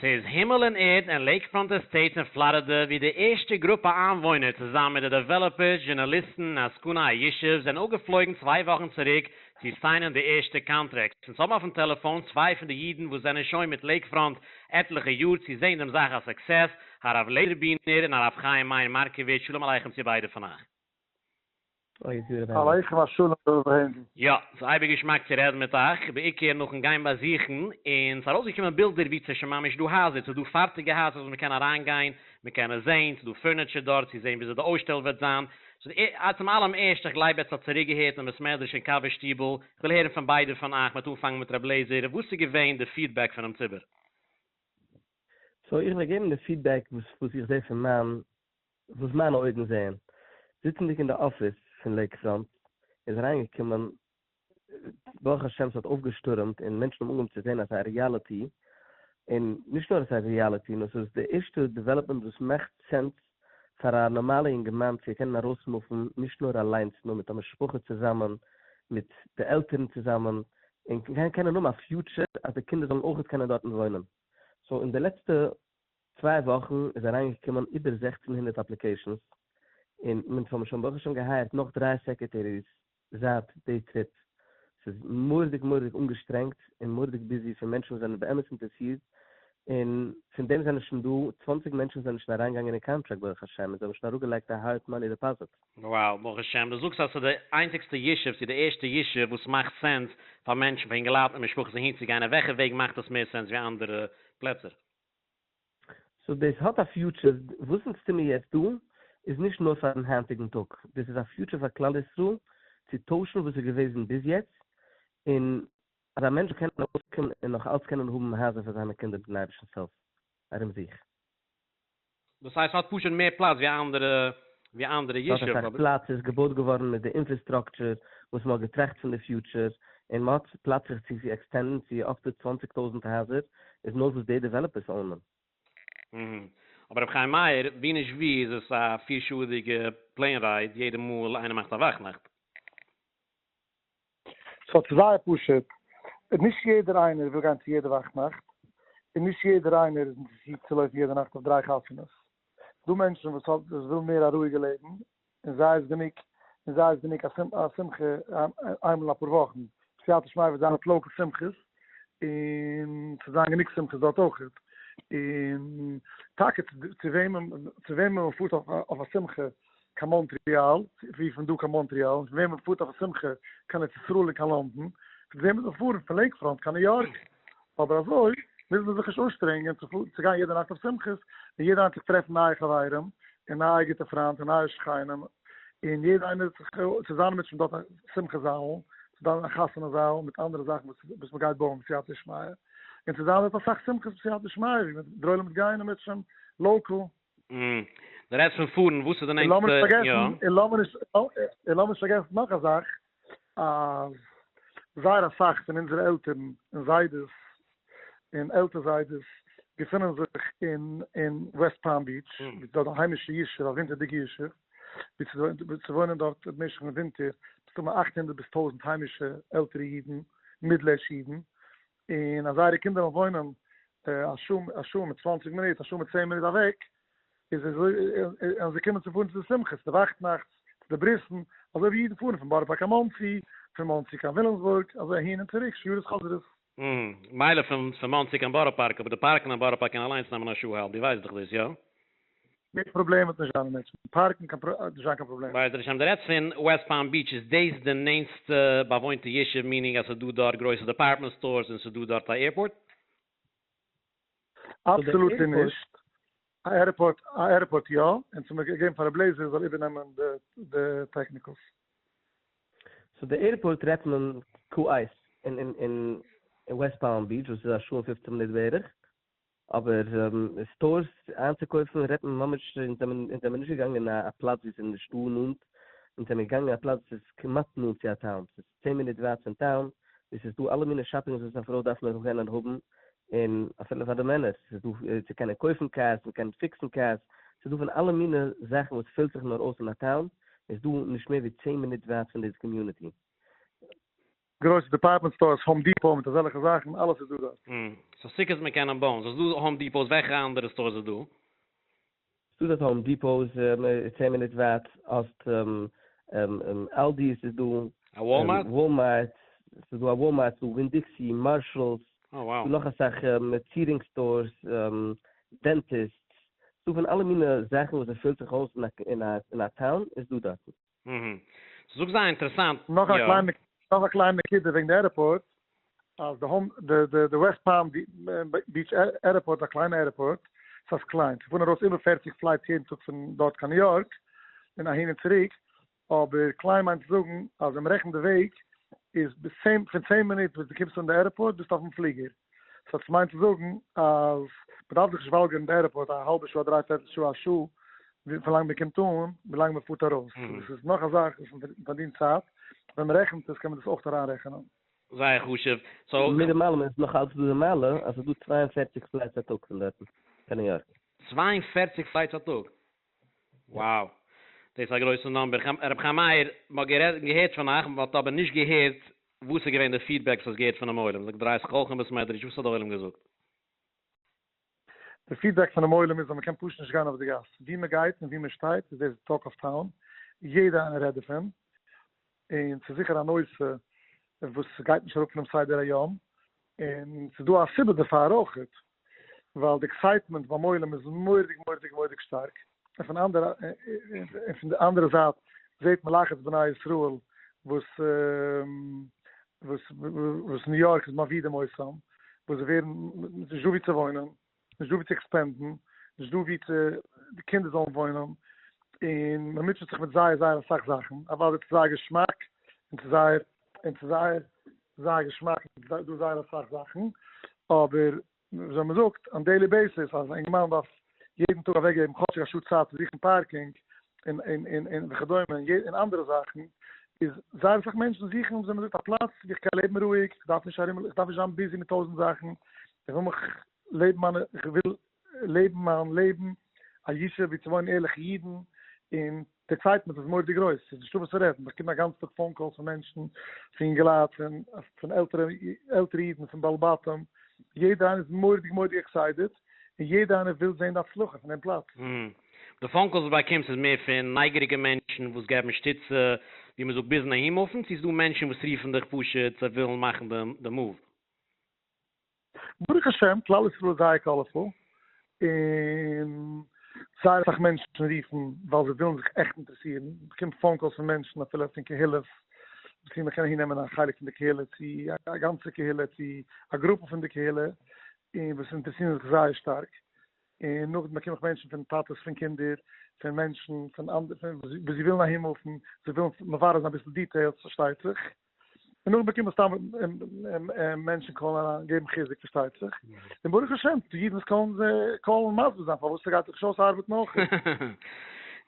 ס'איז הימל און ערד אין לעיקפראנט עסטעיטס אין פלארידע ווי די ערשטע גרופע איינוואוינער צוזאמען מיט די דעוועלאפערס, זשורנאליסטן און עסקני הישוב זענען אפגעפלויגן צוויי וואכן צוריק צו סיינען די ערשטע קאנטרעקטס. אונז האבן אויפן טעלעפאון צוויי פון די אידן וואס זענען שוין מיט לעיקפראנט עטליכע יאר צו זען דעם זאך א success, הרב לעזער בינער און הרב חיים מאיר מארקאוויטש, שלום עליכם צו ביידע פון אייך. עליכם השלום ר' הענדל. יא, ס'איז אייביג געשמאק צו רעדן מיט אייך, בעיקר נאכן גיין באזוכן, און ס'איז ארויסגעקומען בילדער ווי ס'איז שוין ממש דא הייזער, ס'איז דא פארטיגע הייזער וואס מ'קען אריינגיין, מ'קען עס זען, ס'איז דא furniture דארט צו זען וויאזוי די אויסשטעל וועט זיין. סאו צום אלעם ערשט, איך גלייב עטס האט צוריקגעהערט אין בית מדרש און קאווע שטיבל, איך וויל הערן פון ביידע פון אייך, מ'וועט אנפאנגן מיט ר' לעזער, וואס איז געווען די feedback פונעם ציבור? So איך וועל געבן די feedback וואס איך זע פון מיין וואס מיינע אויגן זעען. זיצנדיג אין די אפיס פון לעיקפראנט איז אריינגעקומען, ברוך השם ס'האט אויפגעשטורעמט און מענטשן האבן אנגעהויבן צו זען אז ס'איז א reality, און נישט נאר אז ס'איז א reality נאר ס'איז די ערשטע development וואס מאכט sense פאר א נארמאלע אינגערמאן צו קענען ארויסמופן נישט נאר אליינס נאר מיט א משפחה צוזאמען, מיט די עלטערן צוזאמען, און קענען האבן א future אז די קינדער זאלן אויכעט קענען דארטן וואוינען. So אין די לעצטע צוויי וואכן איז אריינגעקומען איבער 1600 applications, און אונז האבן שוין ברוך השם געהייערט נאך דריי secretaries זייט די trip. ס'איז מורא'דיג מורא'דיג אנגעשטרענגט און מורא'דיג busy פון מענטשן וואס זענען באמת אינטערעסירט, און פון דעם זענען שוין דא 20 מענטשן וואס זענען שוין אריינגעגאנגען אין קאנטראקט ברוך השם, און זיי האבן שוין אראפגעלייגט א hard money deposit. Wow, ברוך השם, דו זאגסט אז ס'איז די איינציגסטע ישוב, צו די ערשטע ישוב וואס מאכט sense פאר מענטשן, פאר אינגעלייט מיט משפחות אהינצוגיין, אין וועלכע וועג מאכט עס מער sense ווי אנדערע פלעצער? So דאס האט א future, וואס אונז טוהן מיר יעצט דא איז נישט נאר פארן היינטיגן טאג, דאס איז א future פאר כלל ישראל צו טוישן וואס איז געוועזן ביז יעצט, און אז א מענטש זאל קענען ארויסקומען און נאך אלץ קענען האבן הייזער פאר זיינע קינדער מיטן אייבערשטנ'ס הילף ארום זיך. דאס הייסט ס'האט פשוט מער פלאץ ווי אנדערע ווי אנדערע ס'האט ישוב אסאך אבער. פלאץ, ס'איז געבויט געווארן מיט די infrastructure וואס מ'האט געטראכט פון די future, און מ'האט פלאץ זיך צו עקסטענדן צו up to 20 טויזנט הייזער, איז נאר וואס די developers אוינען. אבער רבי חיים מאיר, ווי נישט ווי איז עס א פיר שעה'דיגע plane ride יעדע מאל איינער מאכט א וואכנאכט. So ס'איז זייער פשוט, נישט יעדער איינער וויל גיין צו יעדע וואכנאכט, און נישט יעדער איינער איז אינטערעסירט צו לויפן יעדע נאכט אויף דריי חתונות. דא מענטשן וואס האט וואס ווילן מער א רואיגע לעבן, און זיי איז גענוג, און זיי איז גענוג א שמחה איינמאל אין אפאר וואכן. בסייעתא דשמיא וועט זיין local שמחות, און ס'וועט זיין גענוג שמחות דארט אויכעט. און טאקע צו וועמען צו וועמען מען פארט אויף א שמחה קיין מאנטריאל, ווי פון דא קיין מאנטריאל, פון וועם מען פארט אויף א שמחה קיין ארץ ישראל און קיין לאנדאן, פון וועם מען זאל פארן פון לעיקפראנט קיין ניו יארק. אבער אזוי מוז מען זיך נישט אנשטרענגען צו צו גיין יעדע נאכט אויף שמחות, און יעדע נאכט זיך טרעפן נייע חברים, און נייע גוטע פריינט, און נייע שכנים, און יעדע איינער זיך צוזאמען מיט דארט א שמחה זאלן, צו דארט א חתונה זאל, מיט אנדערע זאכן וואס וואס מען גייט בויען בסייעתא דשמיא, און צו זיין דארט אסאך שמחות בסייעתא דשמיא, ווי מען דער עולם וועט גיין און מיט שוין local. דו רעדסט פון פארן, וואס איז די און לאמיר נישט נענטסטע, יא. פארגעסן, און לאמיר נישט, און לאמיר נישט פארגעסן נאך א זאך, אז זייער אסאך פון אונזערע עלטערן און זיידעס און עלטער זיידעס געפינען זיך אין אין וועסט פאלם ביטש, ווי ס'איז דארט א היימישע ישוב, א ווינטערדיגע ישוב, ווי ס'וואוינען דארט במשך'ן ווינטער מסתמא 800 ביז 1000 היימישע עלטערע אידן, middle-age אידן, און אז זייערע קינדער וועלן וואוינען א שעה, א שעה מיט 20 מינוט, א שעה מיט 10 מינוט אוועק, איז אזוי, און זיי קומען צו פארן צו די שמחות, די וואכטנאכטס, צו די ברית'ן, אזוי ווי אידן פארן פון בארא פארק קיין מאנסי, פון מאנסי קיין וויליאמסבורג, אזוי אהין און צוריק, שעות חזרות. מילא פון מאנסי קיין בארא פארק, אבער די פארקן אין בארא פארק קען אליינס נעמען א שעה האלב, דו ווייסט דאך דאס, יא? די פראבלעם וועט נישט זיין אין מענטשן, פארקן קיין נישט זיין קיין פראבלעם. בעזר השם, דו רעדסט פון וועסט פאלם ביטש, איז דאס די נענסטע באוואוינטע ישוב, meaning אז ס'איז דא דארט גרויסע department stores און ס'איז דא דארט א airport? Absolutely נישט. א airport, א airport יא, און צו מיר געגעבן פאר ר' לעזער זאל איבערנעמען די technicals. So די airport רעדט מען כעת אין אין וועסט פאלם ביטש וואס איז א שעה און 15 מינוט בערך, אבער stores איינצוקויפן רעדט מען ממש, אונז זעמיר נישט געגאנגען אין א פלאץ ווי ס'איז נישטא נאנט, אונז זעמיר געגאנגען אין א פלאץ וואס איז כמעט נאנט צו א town, ס'איז 10 מינוט ווייט פון town, ווי ס'איז דא אלע מיני shopping וואס א פרוי דארף נאר קענען האבן, און אפילו פאר די מענער, ס'איז דא צו קענען קויפן cars, מ'קען פיקסן cars, ס'איז דא פון אלע מיני זאכן וואס פעלט זיך נאר אויס אין א town, איז דא נישט מער ווי 10 מינוט ווייט פון דאס community. גרויסע department stores, Home Depot מיט אזעלכע זאכן, אלעס איז דא דארט. So סוכות מען קענען בויען, סאיז דא Home Depots, וועלכע אנדערע stores איז דא? ס'דא דארט Home Depots 10 מינוט ווייט, האסט Aldi's איז דא, א Walmart? Walmart, ס'איז דא א Walmart, ס'איז דא Winn-Dixie, Marshalls, Oh wow. ס'דא נאך אסאך צירונג stores, dentist, ס'דא פון אלע מיני זאכן וואס עס פעלט זיך אויס אין א town איז דא דארטן. זאג זייער אינטערעסאנט. נאך א קליינע נאך א קליינע נקודה וועגן די airport, אז די Home די די די West Palm Beach airport איז א קליינע airport, ס'איז קליין, ס'פארן ארויס איבער 40 flights יעדן טאג פון דארט קיין ניו יארק און אהין און צוריק, אבער קליין מיינט צו זאגן אז ווען מ'רעכנט די וועג איז ביז צען פון 10 מינוט ביז דו קומסט אן די airport ביסטו אויפן פליגער. So דאס מיינט צו זאגן אז מ'דארף זיך נישט וואלגערן אין די airport א האלבע שעה, א דריי פערטל שעה, א שעה, ווי לאנג מ'קומט אן, ווי לאנג מ'פארט ארויס. דאס איז נאך א זאך וואס מ'פארדינט צייט, ווען מ'רעכנט עס קען מען דאס אויך אריינרעכענען. זייער חשוב. So מיט דעם אלעם איז נאך אלץ דא די מעלה אז ס'איז דא 42 flights א טאג פון דארטן קיין ניו יארק. 42 flights א טאג? Wow. דאס איז א גרויסע number. רבי חיים מאיר, מ'האט גערעדט געהערט פון אייך, מ'האט אבער נישט געהערט וואס איז געווען די feedback וואס האסט געהערט פונעם עולם. זאג, דרייסט זיך אויך אין בית מדרש, וואס האט דער עולם געזאגט? די feedback פונעם עולם איז אז מ'קען פשוט נישט גיין אויף די גאס. ווי מ'גייט און ווי מ'שטייט איז דאס talk of town. יעדער איינער רעדט דערפון. און ס'איז זיכער א נושא וואס גייט נישט אראפ פונעם סדר היום. און ס'איז דא א סיבה דערפאר אויכעט. ווייל די excitement ביים עולם איז מורא'דיג מורא'דיג מורא'דיג שטארק. און פון אנדערע און פון די אנדערע זייט זעט מען לחץ בני ישראל וואס וואס וואס ניו יארק איז מעבידים אותם, וואס זיי ווערן, נישט דא ווי צו וואוינען, נישט דא ווי צו expand ן, נישט דא ווי צו די קינדער זאלן וואוינען, און מען מוטשעט זיך מיט זייער זייער אסאך זאכן, אוודאי ס'איז זייער געשמאק, און ס'איז זייער און ס'איז זייער זייער געשמאק, און ס'איז דא זייער אסאך זאכן, אבער וויאזוי מען זאגט, on daily basis, אז א אינגערמאן דארף יעדן טאג אוועקגעבן כאטשיג א שעה צייט צו זוכן parking, און און און און וכדומה, און און אנדערע זאכן, איז זייער אסאך מענטשן זוכן, וויאזוי מען זאגט, א פלאץ וואו איך קען לעבן רואיג, איך דארף נישט ארום, איך דארף נישט זיין busy מיט טויזנט זאכן, איך וויל מיך לעבן מיינע, איך וויל לעבן מיין לעבן, א ישוב וואו צו וואוינען ערליכע אידן, און די excitement איז מורא'דיג גרויס, ס'איז נישטא וואס צו רעדן, באקומט א גאנצן טאג phone calls פון מענטשן, פון יונגעלייט, פון פון עלטערע עלטערע אידן, פון בעלי בתים, יעדער איינער איז מורא'דיג מורא'דיג excited, און יעדער איינער וויל זען די הצלחה פון דעם פלאץ. די phone calls וואס באקומסט איז מער פון נייגעריגע מענטשן וואס געבן שטיצע, ווי מ'זאגט ביזן אהין move ן, צו איז דא מענטשן וואס רופן דיך פשוט זיי ווילן מאכן די move? ברוך השם, כלל ישראל איז זייער colorful, און זייער אסאך מענטשן רופן ווייל זיי ווילן זיך עכט אינטערעסירן, מ'באקומט phone calls פון מענטשן אפילו פון קהילות, צו מ'קען אהין נעמען א חלק פון די קהילה, צו א גאנצע קהילה, צו א גרופע פון די קהילה, און וואס אינטערעסירן זיך זייער שטארק. און נאכדעם באקום איך מענטשן פון טאטעס פון קינדער, פון מענטשן, פון אנדערע, וואס זיי ווילן אהין move ן, זיי ווילן מברר זיין אביסל details פארשטייט זיך. און נאכדעם באקומט מען סתם מענטשן call ן אריין געבן חיזוק פארשטייט זיך, און ברוך השם די אידן וואס call ן זיי call ן מסביר זיין פארוואס ס'גייט זיך נישט אויסארבעטן אויך.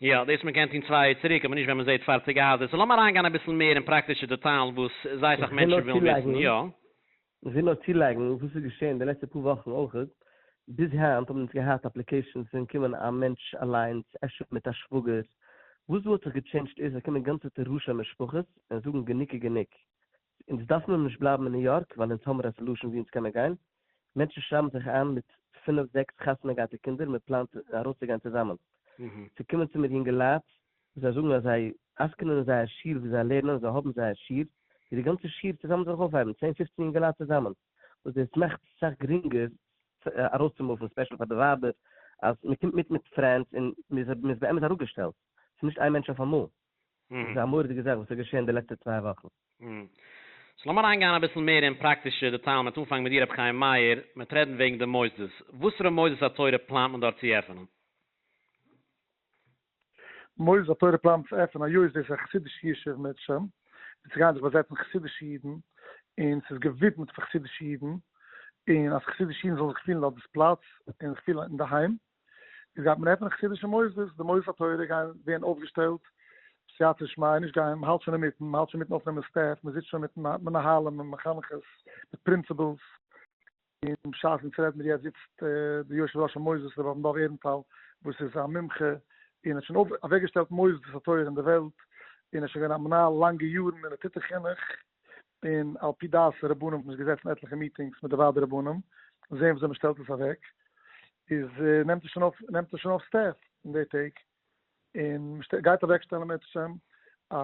יא, דאס מען קען טון צוויי יאר צוריק, אבער נישט ווען מען זעט פארטיגע הייזער. So לאמיר אריינגיין אביסל מער אין פראקטישע דעטאלן וואס זייער סאך מענטשן ווילן וויסן. יא. איך וויל נאר צולייגן וואס איז געשען די לעצטע פאר וואכן אויכעט, ביז היינט האבן אונז געהאט applications פון קומען א מענטש אליינס, אפשר מיט א שוואגער, וואס דא האט זיך גע change ט איז עס קומען גאנצעטע ראשי משפחות און זאגן גענוג איז גענוג, אונז דארף מיר נישט בלייבן אין ניו יארק ווייל אונז האמיר א solution ווי אונז קען מען גיין, מענטשן שרייבן זיך איין מיט פינף זעקס חתונה געהאטע קינדער מען פלאנט ארויסצוגיין צוזאמען, ס'קומען צו מיר יונגעלייט זיי זאגן אז זיי עסקנ'ען אין זייער שיעור ווי זיי לערנען, זיי האבן זייער שיעור, ווי די גאנצע שיעור צוזאמען זיך אויפהייבן, צען פופצן יונגעלייט צוזאמען, וואס דאס מאכט סאך גרינגער ארויסצו move ן, special פאר די ווייבער, אז מען קומט מיט מיט friends און מען איז באמת אראפגעשטעלט, ס'איז נישט איין מענטש אויף אמאל. דאס איז א מורא'דיגע זאך וואס איז געשען די לעצטע צוויי וואכן. So לאמיר אריינגיין אביסל מער אין פראקטישע דעטאלן, מ'וועט אנפאנגען מיט דיר רבי חיים מאיר, מ'וועט רעדן וועגן די מוסדות, וואסערע מוסדות התורה פלאנט מען דארט צו עפענען? מוסדות התורה פלאנט צו עפענען היות דאס איז א חסידישע ישוב מערצעשעם, און ס'גייען זיך באזעצן חסידישע אידן, און ס'איז געווידמעט פאר חסידישע אידן, און אז חסידישע אידן זאלן זיך פילן אויף דאס פלאץ און זיך פילן אינדערהיים, איז גייט מען עפענען חסידישע מוסדות, די מוסדות התורה גייען ווערן אויפגעשטעלט בסייעתא דשמיא, נישט גייען, מ'האלט שוין אינמיטן, מ'האלט שוין אינמיטן אויפנעמען staff, מ'זיצט שוין מיט מנהלים און מחנכות, מיט principals, און בשעת אונז רעדן מיר יעצט זיצט די יושב ראש המוסדות ר' אברהם דוב עהרנטאל וואס איז א מומחה און האט שוין אוועקגעשטעלט מוסדות התורה אין די וועלט און איז שוין געווען א מנהל לאנגע יארן און ער טוט אין חינוך. און על פי דעת הרבנים האט מען געזעצן עטליכע meetings מיט די ועד הרבנים, זען וויאזוי מען שטעלט עס אוועק, איז נעמט עס שוין אויף, נעמט עס שוין אויף staff אין די טעג, און מען גייט אוועקשטעלן אם ירצה השם א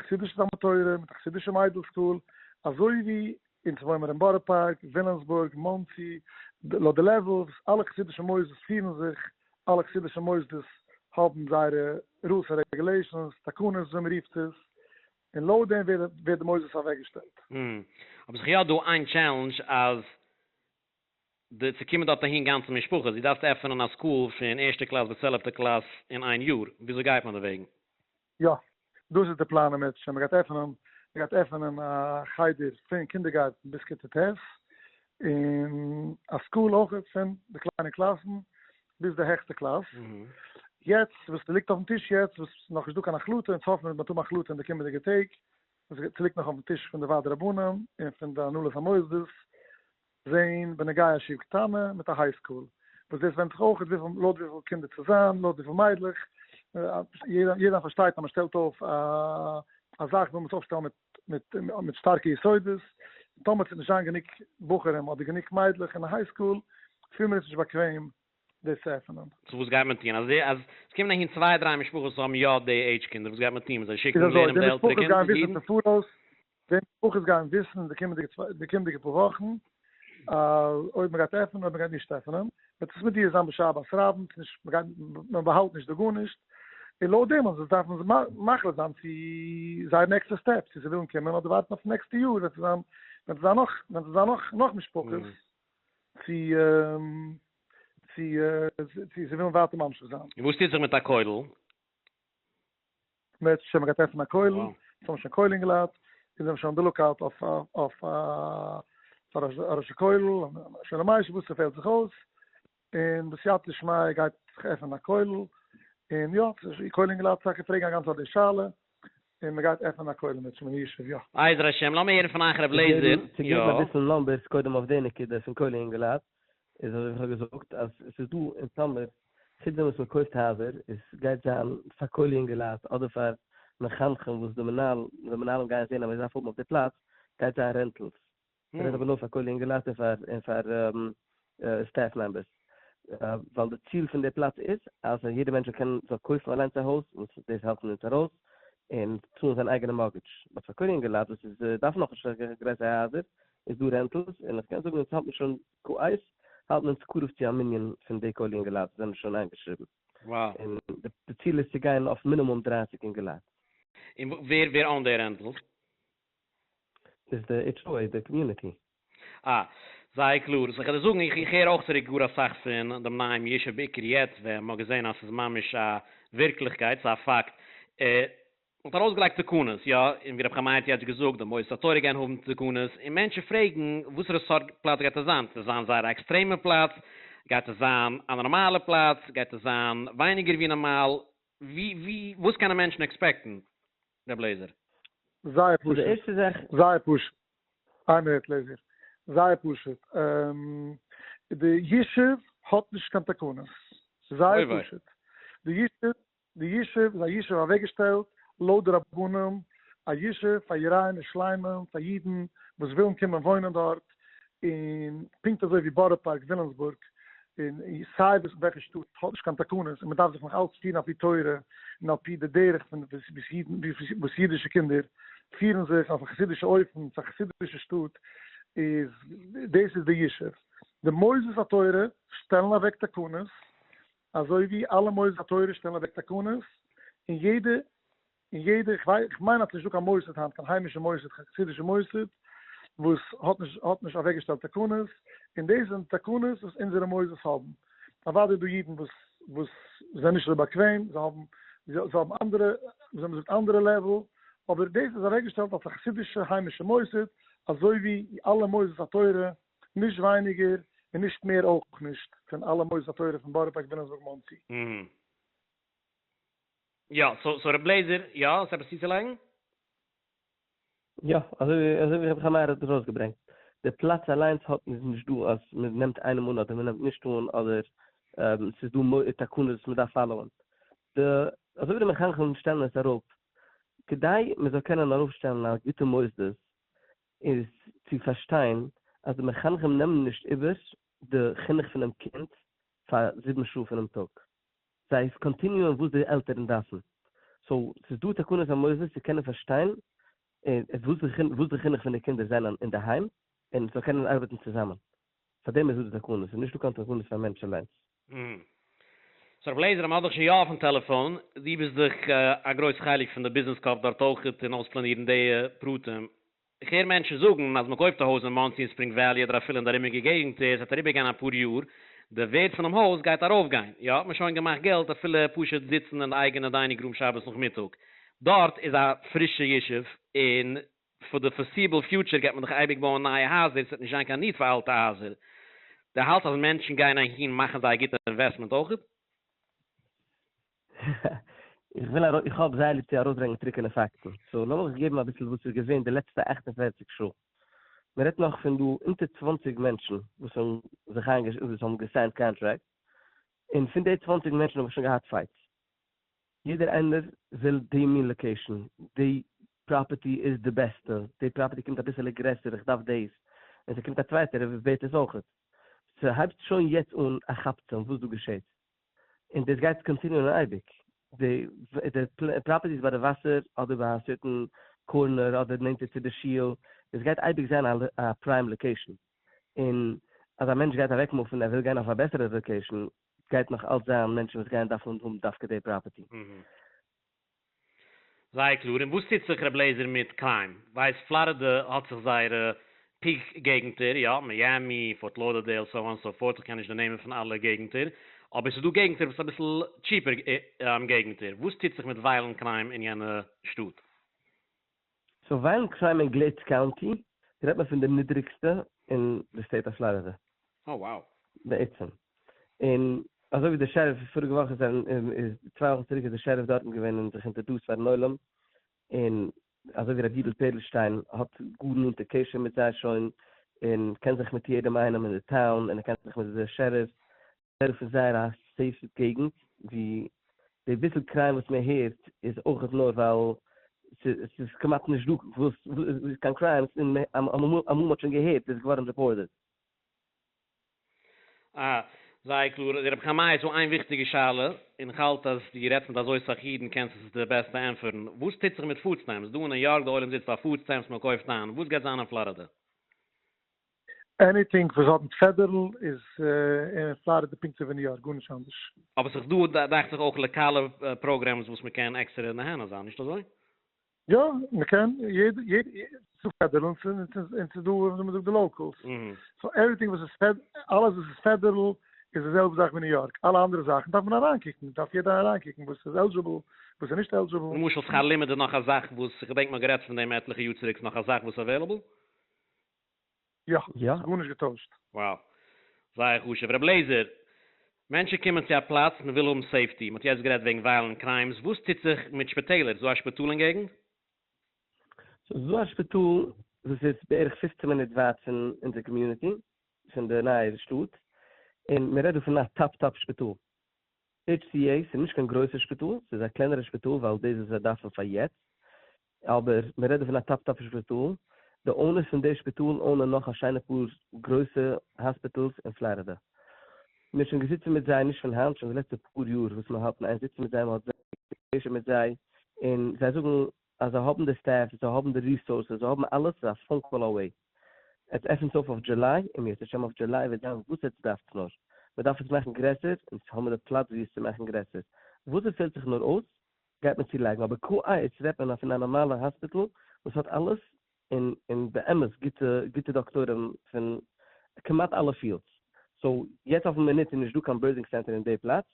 חסידישע תלמוד תורה מיט א חסידישע מיידל school, אזוי ווי אונז וואוינמער אין בארא פארק, ווילאמסבורג, מאנסי, לויט די level וואס אלע חסידישע מוסדות פירן זיך, אלע חסידישע מוסדות האבן זייערע rules און regulations, תקנות ווי מען רופט עס, און לויט דעם ווערט די מוסדות אוועקגעשטעלט. אבער ס'איז יא דא איין challenge אז די צו קומען דארט אהין גאנצע משפחות, דו דארפסט עפענען א school פון ערשטע קלאס ביז צוועלפטע קלאס אין איין יאר, וויאזוי גייט מען דערוועגן? יא, דאס איז די פלאן אם ירצה השם, מען גייט עפענען, מען גייט עפענען א חדר פון קינדערגארטן ביז כיתה ט', און א school אויך פון די קליינע קלאסן ביז די העכסטע קלאס. יעצט וואס ס'ליגט אויפן טיש יעצט, וואס ס'איז נאכנישט דא קיין החלטה, אונז האפן מיר מ'וועט האבן החלטה אין די קומענדיגע טעג, ס'ליגט נאך אויפן טיש פון די ועד רבנים און פון די הנהלת המוסדות, זעהן בנוגע א ישיבה קטנה מיט א high school, וואס דאס ווענדט זיך אויך וויפיל לויט וויפיל קינדער צו זיין, לויט וויפיל מיידלעך, יעדער פארשטייט אז מען שטעלט אויף א זאך וויל מען עס אויפשטעלן מיט מיט מיט שטארקע יסודות, טאמער ס'וועט נישט זיין גענוג בחורים אדער גענוג מיידלעך אין א high school, פילן מיר עס נישט באקוועם דאס צו עפענען. so וואס גייט מען טון? אז אז עס קומען אהין צוויי דריי משפחות וואס האבן יא די עידזש קינדער, וואס גייט מען טון? מען זאל שיקן איז אזוי, לערנען די מיט די עלטערע משפחות גייען קינדער וויסן אידן? פון פאראויס, די משפחות גייען וויסן אין די קומענדיגע צוויי די קומענדיגע פאר וואכן, אז אויב מען גייט עפענען אויב מען גייט נישט עפענען, וועט עס מיט דיר זיין בשער בת רבים, ס'איז נישט, מען גייט, מען באהאלט נישט דא גארנישט, און לויט דעם אז עס דארפן זיי מחליט זיין צו זייער נעקסטע step, צו זיי ווילן קומען אדער ווארטן אויף נעקסטע יאר ווען ס'זיין, ווען ס'זיין נאך, ווען ס'זיין נאך, נאך משפחות, צו צו צו זיי ווילן ווייטער ממשיך זיין. און וואס טוט זיך מיט א כולל? אם ירצה השם מ'גייט עפענען א כולל, אונז האבן שוין כולל אינגעלייט, אונז זענען שוין on the lookout אויף אויף פאר א ראש הכולל, שלום אש, וואס ס'פעלט זיך אויס, און בסייעתא דשמיא גייט זיך עפענען א כולל, און יא, כולל אינגעלייט טאקע פרעגן א גאנצע צייט די שאלה, און מ'גייט עפענען א כולל מיט שמעון ישוב, יא. בעזר השם, לאמיר הערן פון אייך ר' לעזער, צו געבן אביסל numbers קודם אויף די נקודה פון כולל אינגעלייט, איז אזוי ווי איך האב געזאגט אז עס איז דא אין סאמער, חוץ דעם וואס מען קויפט הייזער, עס גייט זיין פאר כולל אינגעלייט אדער פאר מחנכים וואס די מנהל, די מנהלים גייען זען אז מען דארף האבן אויף די פלאץ, גייט זיין rentals. כ'רעד אבער נאר פאר כולל אינגעלייט און פאר און פאר staff members. ווייל די ציל פון די פלאץ איז אז יעדער מענטש זאל קענען זאל קויפן אליינס א הויז, וואס דאס העלפן אונז ארויס, און צאלן זיין אייגענע mortgage. but פאר כולל אינגעלייט וואס איז דארפן נאכנישט אזעלכע גרעסערע הייזער, איז דא rentals, און איך קען זאגן אונז האלט מען שוין כעת האלט מען אונז קרוב צו א מנין פון די כולל אינגעלייט וואס זענען שוין איינגעשריבן. און די ציל איז צו גיין אויף מינימום 30 אינגעלייט. און ווער ווער own די rentals? איז די HOA, די community. אה, זייער קלאר. so איך וועל דיר זאגן, איך הער אויך צוריק גאר אסאך פון דעם נייעם ישוב, בעיקר יעצט ווען מ'האט געזען אז ס'איז ממש א ווירקליכקייט, ס'איז א פאקט. מ'האט ארויסגעלייגט תקנות, יא, און ווי רבי חיים מאיר האט יעצט געזאגט, די מוסדות התורה גייען האבן תקנות, און מענטשן פרעגן וואסערע סארט פלאץ גייט עס זיין, גייט עס זיין זייער א עקסטרעמע פלאץ, גייט עס זיין א נארמאלע פלאץ, גייט עס זיין ווייניגער ווי נארמאל, ווי ווי וואס קענען מענטשן expect ן, רבי לעזער? זייער so די פשוט, ערשטע זאך. זייער פשוט, איין מינוט לעזער, זייער פשוט, די ישוב האט נישט קיין תקנות, זייער פשוט, די ישוב, די ישוב איז א ישוב אוועקגעשטעלט לויט די רבנים, א ישוב פאר יראים ושלמים, פאר אידן וואס ווילן קומען וואוינען דארט, און פונקט אזוי ווי בארא פארק, ווילאמסבורג, און סיי וואס וועלכע שטאט האט נישט קיין תקנות און מען דארף זיך נאך אלץ פירן על פי תורה און על פי די דרך פון וואס אידישע קינדער פירן זיך אויף א חסידישע אופן, ס'איז א חסידישע שטאט, איז דאס איז די ישוב. די מוסדות התורה שטעלן אוועק תקנות, אזוי ווי אלע מוסדות התורה שטעלן אוועק תקנות, און יעדע און יעדע, איך ווייס, איך מיין אז ס'נישט דא קיין מוסד היינט, קיין היימישע מוסד, קיין חסידישע מוסד, וואס האט נישט, האט נישט אוועקגעשטעלט תקנות, און דאס זענען תקנות וואס אונזערע מוסדות האבן. אוודאי איז דא אידן וואס, וואס זענען נישט אזוי באקוועם, זיי האבן, זיי האבן אנדערע, ווי מ'זאגט, אנדערע level, אבער דאס איז אוועקגעשטעלט אלס א חסידישע היימישע מוסד, אזוי ווי אלע מוסדות התורה, נישט ווייניגער און נישט מער אויך נישט, פון אלע מוסדות התורה פון בארא פארק וויליאמסבורג מאנסי. יא, so so רב לעזער, יא, האסט עפעס צוצולייגן? יא, אזוי ווי אזוי ווי רבי חיים מאיר האט ארויסגעברענגט, די פלאץ אליינס האט איז נישט דא אז מען נעמט איינעם אן אדער מען נעמט נישט אן אדער ס'איז דא תקנות וואס מען דארף follow ען. די אזוי ווי די מחנכים שטעלן עס אראפ, כדי מען זאל קענען ארויפשטעלן א גוטע מוסדות. איז צו פארשטיין אז די מחנכים נעמען נישט איבער די חינוך פונעם קינד פאר זיבן שעה פונעם טאג, זיי קאנטיניוען וואס די עלטערן דארפן, סאו ס'איז דא תקנות המוסדות צו קענען פארשטיין וואס די חינוך פון די קינדער זענען אינדערהיים און ס'זאל קענען ארבעטן צוזאמען, פאר דעם איז דא די תקנות, ס'איז נישטא קיין תקנות פאר מענטש אליינס. סאו רב לעזער, מ'האט דיך שוין יא אויפן טעלעפאן, דו ביסט דאך א גרויס חלק פון די ביזנעס קאפ דארט אויכעט און אויספלאנירן די פרטים, איך הער מענטשן זאגן אז מ'קויפט א הויז אין מאנסי אין ספרינג וואלי אדער אפילו אין די ארומיגע געגנטער, ס'וועט אריבערגיין אפאר יאר, די ווערד פונעם הויז גייט ארויפגיין, יא, מ'האט שוין געמאכט געלט אפילו פשוט זיצן אין די אייגענע dining room שבת נאכמיטאג, דארט איז א פרישע ישוב און פאר די foreseeable future גייט מען דאך אייביג בויען נייע הייזער, ס'וועט נישט זיין קיין need פאר אלטע הייזער. דו האלטסט אז מענטשן גייען אהין מאכן זיי א גוטע investment אויכעט? איך וויל ארויס, איך האב זייער ליב צו ארויסברענגען טרוקענע פאקטן, סאו לאמיך געבן אביסל וואס איז געווען די לעצטע 48 שעה. מען רעדט נאך פון דא אונטער 20 מענטשן וואס האבן זיך איינגעש וואס האבן געסיינט קאנטראקט, און פון די 20 מענטשן האב איך שוין געהאט fights. יעדער איינער וויל די מין location, די property איז די בעסטע, די property קומט אביסעלע גרעסער, איך דארף דאס, און ס'קומט א צווייטער ער בעט עס אויכעט. ס'הייבט שוין יעצט אן א כאפצעם וואס דא געשעט, און דאס גייט קאנטיניוען אייביג. די properties ביי די וואסער אדער ביי א certain corner אדער נענטער צו די שול, דאס גייט אייביג זיין א prime location, און אז א מענטש גייט אוועקמופן ער וויל גיין אויף א בעסערע location, גייט נאך אלץ זיין מענטשן וואס גייען דארפן האבן דווקא די property. זייער קלאר. און וואס טוט זיך ר' לעזער מיט crime? ווייסט פלארידע האט זיך זייערע peak געגנטער, יא, מיאמי, פארט לאדערדעיל, so on so forth, איך קען נישט די נעמען פון אלע געגנטער, אבער ס'איז דא געגנטער וואס איז אביסל cheaper געגנטער, וואס טוט זיך מיט violent crime אין יענע שטאט? סאו violent crime אין גלעידס county רעדט מען פון די נידריגסטע אין די state of פלארידע. Oh wow. בעצם. און אזוי ווי די שעריף פאריגע וואך איז איז צוויי וואכן צוריק איז די שעריף דארטן געווען און זיך introduced פארן עולם, און אזוי ווי רבי יודל פערלשטיין האט גאר נאנטע קשר מיט זיי שוין, און קען זיך מיט יעדעם איינעם אין די town, און ער קען זיך מיט די שעריף, שעריף איז זייער א safe געגנט, ווי די ביסל crime וואס מען הערט איז אויכעט נאר ווייל ס'איז כמעט נישט דא וואס קיין crimes, און אמאל מ'האט שוין געהערט איז געווארן reported. אה, זייער קלאר. רבי חיים מאיר, ס'דא איין וויכטיגע שאלה, און איך האלט אז דו רעדסט מיט אזוי סאך אידן קענסט עס די בעסטע ענטפערן. וואס טוט זיך מיט food stamps? דא אין ניו יארק די עולם זיצט אויף food stamps, מען קויפט איין. וואס גייט זיין אין פלארידע? Anything וואס האט מיט פעדערל איז אין פלארידע פונקט אזוי ווי ניו יארק, גארנישט אנדערש. אבער ס'איז דא דאכט זיך אויך לאקאלע programs וואס מ'קען עקסטערע נהנה זיין, נישט אזוי? יא, מ'קען, יעדע, יעדע, ס'איז דא פעדערל און ס'איז דא ווי מ'זאגט די locals. So everything וואס איז פעד, אלעס וואס איז פעדערל איז די זעלבע זאך ווי ניו יארק, אלע אנדערע זאכן דארף מען אריינקוקן, דארף יעדער אריינקוקן וואס איז eligible, וואס איז נישט eligible. למשל שכר לימוד איז נאך א זאך וואס, כ'געדענק מ'האט גערעדט פון דעם עטליכע יאר צוריק, ס'איז נאך א זאך וואס איז available? יא, ס'איז גארנישט געטוישט. Wow. זייער חשוב. רבי לעזער, מענטשן קומען צו א פלאץ, מען וויל האבן safety, מען האט יעצט גערעדט וועגן violent crimes, וואס טוט זיך מיט שפיטעלער? איז דא א שפיטאל אין געגנט? ס'איז דא א שפיטאל וואס איז בערך 15 מינוט ווייט פון אונזער community, פון די נייע שטאט, און מען רעדט דא פון א top top שפיטאל. HCA, ס'איז נישט קיין גרויסע שפיטאל, ס'איז א קלענערע שפיטאל ווייל דאס איז וואס זיי דארפן פאר יעצט, אבער מען רעדט דא פון א top top שפיטאל, די owners פון די שפיטאל אונען נאך א שיינע פאר גרויסע hospitals אין פלארידע. מען איז שוין געזיצן מיט זיי נישט פון היינט, שוין די לעצטע פאר יאר וואס מען האלט אין איין זיצן מיט זיי, מען האט זייער גוטע קשר מיט זיי, און זיי זאגן אז זיי האבן די staff, זיי האבן די resources, זיי האבן אלעס, ס'איז א phone call away. עטס עפענטס אויף אויף July, און אם ירצה השם אויף July וועט זיין וואס עטס דארפטס נאר. מען דארף עס מאכן גרעסער, אונז האבן די פלאץ ווי עס צו מאכן גרעסער. וואס עס פעלט זיך נאר אויס, גייט מען צולייגן, אבער כעת רעדט מען פון א נארמאלע hospital וואס האט אלעס, און און באמת גוטע גוטע דאקטוירים פון כמעט אלע fields. So יעצט אויפן מינוט איז נישט דא קיין birthing center אין די פלאץ,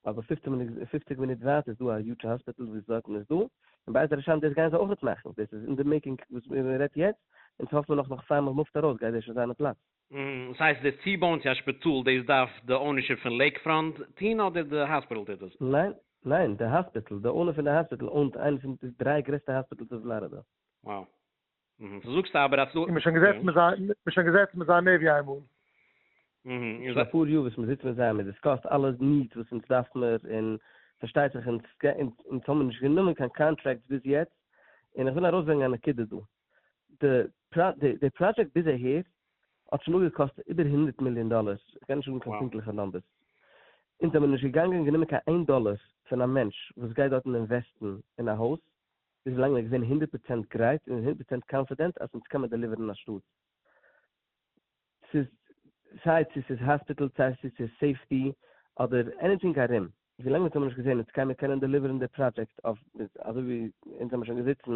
אבער 15 מינוט 50 מינוט ווייט איז דא א huge hospital וואס דארטן איז דא, און בעזר השם דאס גייען זיי אויכעט מאכן, דאס איז אין די making וואס מען רעדט יעצט, אונז האפן מיר נאך נאך פאר מען מופט ארויס גייט דאס שוין זיין אין פלאץ. דאס הייסט די צובויען צו א שפיטאל דאס דארף די ownership פון לעיקפראנט טוהן אדער די hospital טוט עס? ניין ניין די hospital, די owner פון די hospital אונט איינע פון די דריי גרעסטע hospitals אין פלארידע. Wow. סאו זאגסטו אבער אז ס'דא. און מ'איז שוין געזעצן מיט זיי, מ'איז שוין געזעצן מיט זיי מער ווי איינמאל. שוין אפאר יאר וואס מ'זיצט מיט זיי, מ'דיסקאסט אלע needs וואס אונז דארף מיר, און פארשטייט זיך אונז אונז האבן נישט גענומען קיין contracts ביז יעצט, און איך וויל ארויסברענגען א נקודה דא, די. די פראדזשעקט ביז אהער האט שוין אפגעקאסט איבער הונדרעט מיליאן דאלער, איך קען נישט זאגן קיין פונקטליכע נומבערס, אונז זעמיר נישט געגאנגען און גענומען קיין איין דאלער פון א מענטש וואס גייט דארטן אינוועסטן אין א הויז, ביז ווילאנג מ'איז געווען הונדרעט פראצענט גרייט און הונדרעט פראצענט קאנפידענט אז אונז קען מען דעליווערן א שטאט. ס'איז סיי צו ס'איז האספיטעל סיי צו ס'איז סעיפטי אדער עניטינג ארום, ווילאנג אונז האבן נישט געזען אונז קען מיר קענען דעליווערן די פראדזשעקט אויף אזוי ווי אונז האבן שוין געזיצן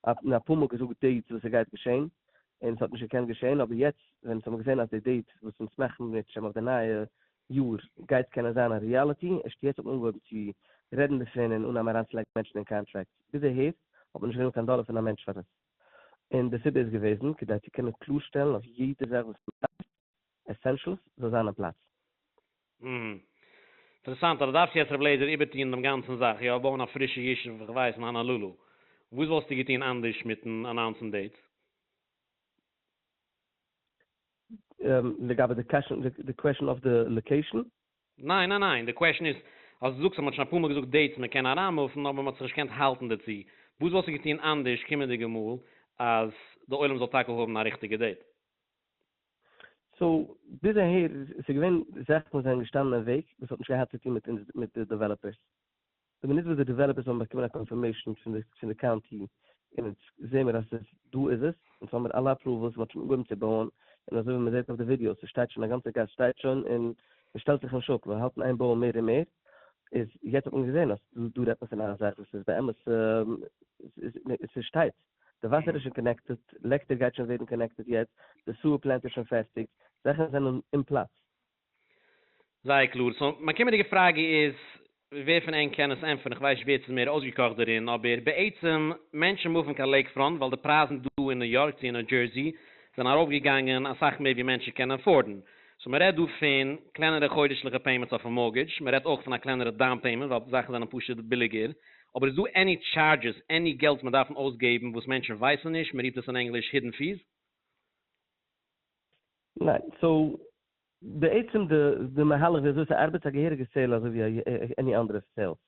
און אפאר מאל געזאגט דעיטס וואס ס'גייט געשען און ס'האט נישט געקענט געשען אבער יעצט ווען אונז האבן געזען אז די דעיט וואס אונז מאכן אם ירצה השם אויף די נייע יאר גייט קענען זיין א ריאליטי ערשט יעצט האט מען אנגעהויבן צו רעדן דערפון און אנהייבן אריינצולייגן מענטשן אין קאנטראקטס ביז אהער האט מען נישט גענומען קיין דאלער פון א מענטש פאר עס. און די סיבה איז געוועזן כדי צו קענען קלארשטעלן אויף יעדע זאך וואס מען דארף, essentials, זאל זיין אין פלאץ. אינטערעסאנט, אז דו דארפסט יעצט ר' לעזער איבערטוהן דעם גאנצן זאך, יא, בויען א פרישע ישוב, איך ווייס, אין האנאלולו. וואס וואלסטו געטוהן אנדערש מיטן אנאונסן dates? לגבי די קוועשאן אויף די לאקעישאן? ניין ניין ניין, די קוועשן איז אז דו זאגסט אז מ'האט שוין אפאר מאל געזאגט dates מען קען אריינמופן אבער מ'האט זיך נישט געקענט האלטן דערצו, וואס וואלסטו געטון אנדערש קומענדיגע מאל אז די עולם זאל טאקע האבן א ריכטיגע date? סאו ביז אהער איז געווען זאכן וואס זענען געשטאנען אין וועג וואס האט נישט געהאט צו טון מיט אונז מיט די דעוועלאפערס. די מינוט וואס די דעוועלאפערס האבן באקומען א קאנפירמעישאן פון די פון די קאונטי און אונז זעהן מיר אז ס'איז דא איז עס, אונז האמיר אלע approvals, מ'האט שוין אנגעהויבן צו בויען, און אזוי ווי מ'זעהט אויף די ווידיאוס ס'שטייט שוין א גאנצע גאס שטייט שוין און מ'שטעלט זיך נישט אפ, מיר האלטן איין בויען מער און מער, איז יעצט האט מען געזעהן אז דא דא רעדט מען פון א זאך וואס איז באמת ס'שטייט, די וואסער איז שוין connected, לעקטער גייט שוין ווערן connected יעצט, די sewer plant איז שוין פערטיג, זאכן זענען אין פלאץ. זייער קלאר. סאו מיין קומענדיגע פראגע איז, ווער פון ענק קען עס ענטפערן, איך ווייס נישט ווער ס'איז מער אויסגעקאכט דערין, אבער בעצם מענטשן מופן קיין לעיקפראנט ווייל די פרייזן דא אין ניו יארק צו אין ניו דזשערסי זענען ארויפגעגאנגען אסאך מער ווי מענטשן קענען עפארדן. סאו מ'רעדט דא פון קלענערע חודש'ליכע payments אויפן מארטגעדזש, מ'רעדט אויך פון א קלענערע down payment ווייל זאכן זענען פשוט ביליגער, אבער איז דא any charges, any געלט מ'דארפן אויסגעבן וואס מענטשן ווייסן נישט, מ'רופט עס אין ענגליש hidden fees? ניין, סאו בעצם די די מהלך ווי אזוי ס'ארבעט איז א געהעריגע sale אזוי ווי any אנדערע sales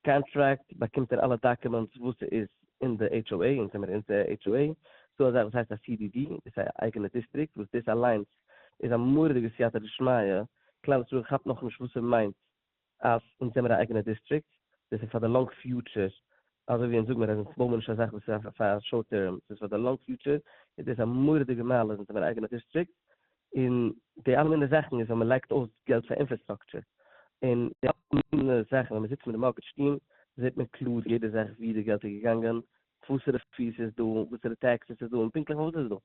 קאנטראקט באקומט ער אלע documents וואס ס'איז אין די HOA, אונז האמיר אונזער HOA, ס'דא א זאך וואס הייסט א CDD, דאס איז א אייגענע דיסטריקט וואס דאס אליינס איז א מורא'דיגע סייעתא דשמיא, כלל ישראל כאפט נאכנישט וואס ס'מיינט אז אונז זעמיר א אייגענע דיסטריקט, דאס איז פאר די long future, אזוי ווי אונז זאג מיר אז אונז בויען מיר נישט א זאך וואס איז פאר short term, ס'איז פאר די long future, איז דאס א מורא'דיגע מעלה אז אונז זעמיר א אייגענע דיסטריקט, און די אלע מיני זאכן איז ווען מען לייגט אויס געלט פאר infrastructure, און די אלע מיני זאכן ווען מען זיצט מיט די מארטגעדזש team זעט מען קלאר יעדע זאך ווי די געלט איז געגאנגען, וואסערע fees איז דא, וואסערע taxes איז דא, און פונקטליך פארוואס איז דא.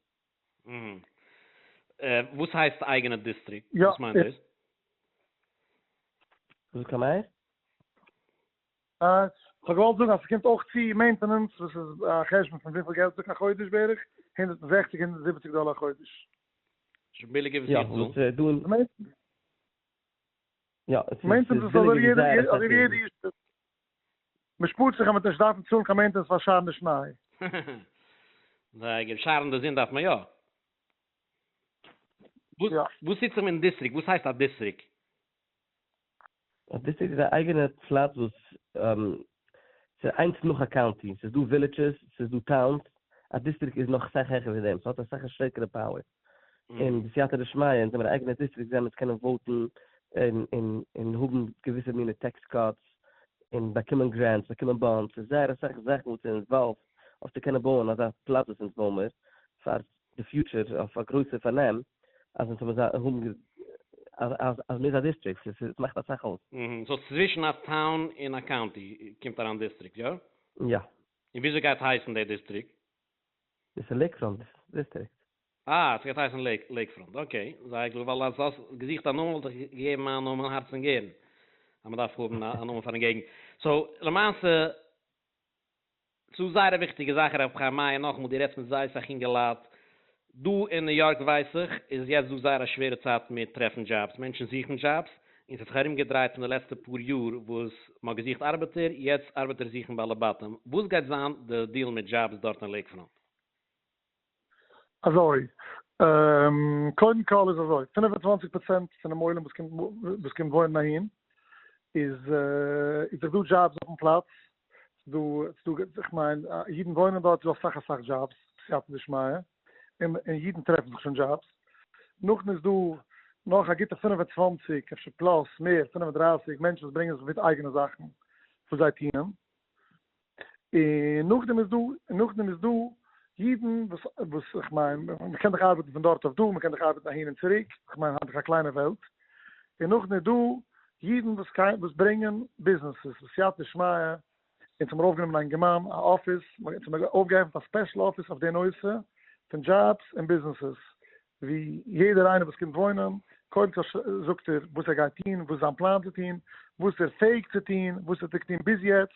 וואס הייסט אייגענע דיסטריקט? יא. וואס מיינט דאס? וואס זאגט מאיר? כ'האב געוואלט זאגן אז ס'קומט אויך צו maintenance וואס איז א חשבון פון וויפיל געלט זאגט א חודש בערך, 160 170 דאלער א חודש. שוין ביליגער ווי יא, איך וואס צאל. איז דא אין יא, עס איז maintenance איז ביליגער ווי זייער אזוי אסאך ווי יעדע יארן. ישוב. מ'שפארט זיך אז מ'וועט נישט דארפן צאלן קיין maintenance פאר שארן די שניי. זייער גוט, שארן די זון דארף מען יא. יא. וואס טוט זיך מיטן דיסטריקט? וואס הייסט א דיסטריקט? א דיסטריקט איז א אייגענע פלאץ וואס ס'איז איינס נאך א קאונטי, ס'איז דא villages, ס'איז דא towns, א דיסטריקט איז נאך אסאך העכער פון דעם, ס'האט אסאך א שטערקערע power. און בסייעתא דשמיא אונז האמיר א אייגענע דיסטריקט זיי מיר קענען וואוטן און און און האבן געוויסע מיני tax cuts און באקומען grants, באקומען bonds, ס'איז זייער אסאך זאכן וואס איז involved אויף צו קענען בויען אזא פלאץ וואס אונז בויען מיר פאר די future אויף א גרויסע פארנעם אז אונז זאל האבן אז אז אז מ'איז א דיסטריקט, ס'איז ס'מאכט אסאך אויס. סאו צווישן א town און א קאונטי קומט אריין דיסטריקט, יא? יא. און וויאזוי גייט הייסן די דיסטריקט? דאס איז לעיקפראנט דיסטריקט. אה, ס'גייט הייסן לעיקפראנט, okay, זייער קלאר, ווייל אז האסט געזוכט א נאמען וואלט איך געגעבן מיין נאמען הארץ און גערן, אז מ'דארף האבן א נאמען פארן געגנט. סאו למעשה, ס'איז זייער א וויכטיגע זאך הרב חיים מאיר, נאכאמאל דו רעדסט מיט זייער סאך אינגעלייט, דא אין ניו יארק ווייס איך איז יעצט דא זייער א שווערע צייט מיט טרעפן דזשאבס, מענטשן זוכן דזשאבס, און ס'האט זיך ארום געדרייט פון די לעצטע פאר יאר וואס מ'האט געזוכט ארבעטער, יעצט ארבעטער זוכן בעלי בתים, וואס גייט זיין די דיעל מיט דזשאבס דארט אין לעיקפראנט? אזוי, קודם כל איז אזוי, 25% פונעם עולם וואס קומט וואס קומט וואוינען אהין, איז איז דאך דא דזשאבס אויפן פלאץ, ס'דא ס'דא איך מיין אידן וואוינען דארט, ס'דא אסאך אסאך דזשאבס. סייעתא דשמיא, און אידן טרעפן זיך שוין דזשאבס. נאכדעם איז דא נאך א גוטע 25, אפשר plus מער, 35 מענטשן וואס ברענגען זיך מיט אייגענע זאכן וואס זיי טוען. און נאכדעם איז דא, און נאכדעם איז דא אידן וואס, וואס איך מיין, מען קען דאך ארבעטן פון דארט אויף דא, מען קען דאך ארבעטן אהין און צוריק, איך מיין היינט איז א קליינע וועלט. און נאכדעם איז דא אידן וואס וואס ברענגען ביזנעסעס, בסייעתא דשמיא, אונז האמיר אויפגענומען א אינגערמאן א אפיס, אונז האמיר אויפגעעפנט א special אפיס אויף די נושא פון דזשאבס און ביזנעסעס, ווי יעדער איינער וואס קומט וואוינען, קודם כל זאגט ער וואס ער גייט טון, וואס איז זיין פלאן צו טון, וואס איז ער פעאיג צו טון, וואס האט ער געטון ביז יעצט,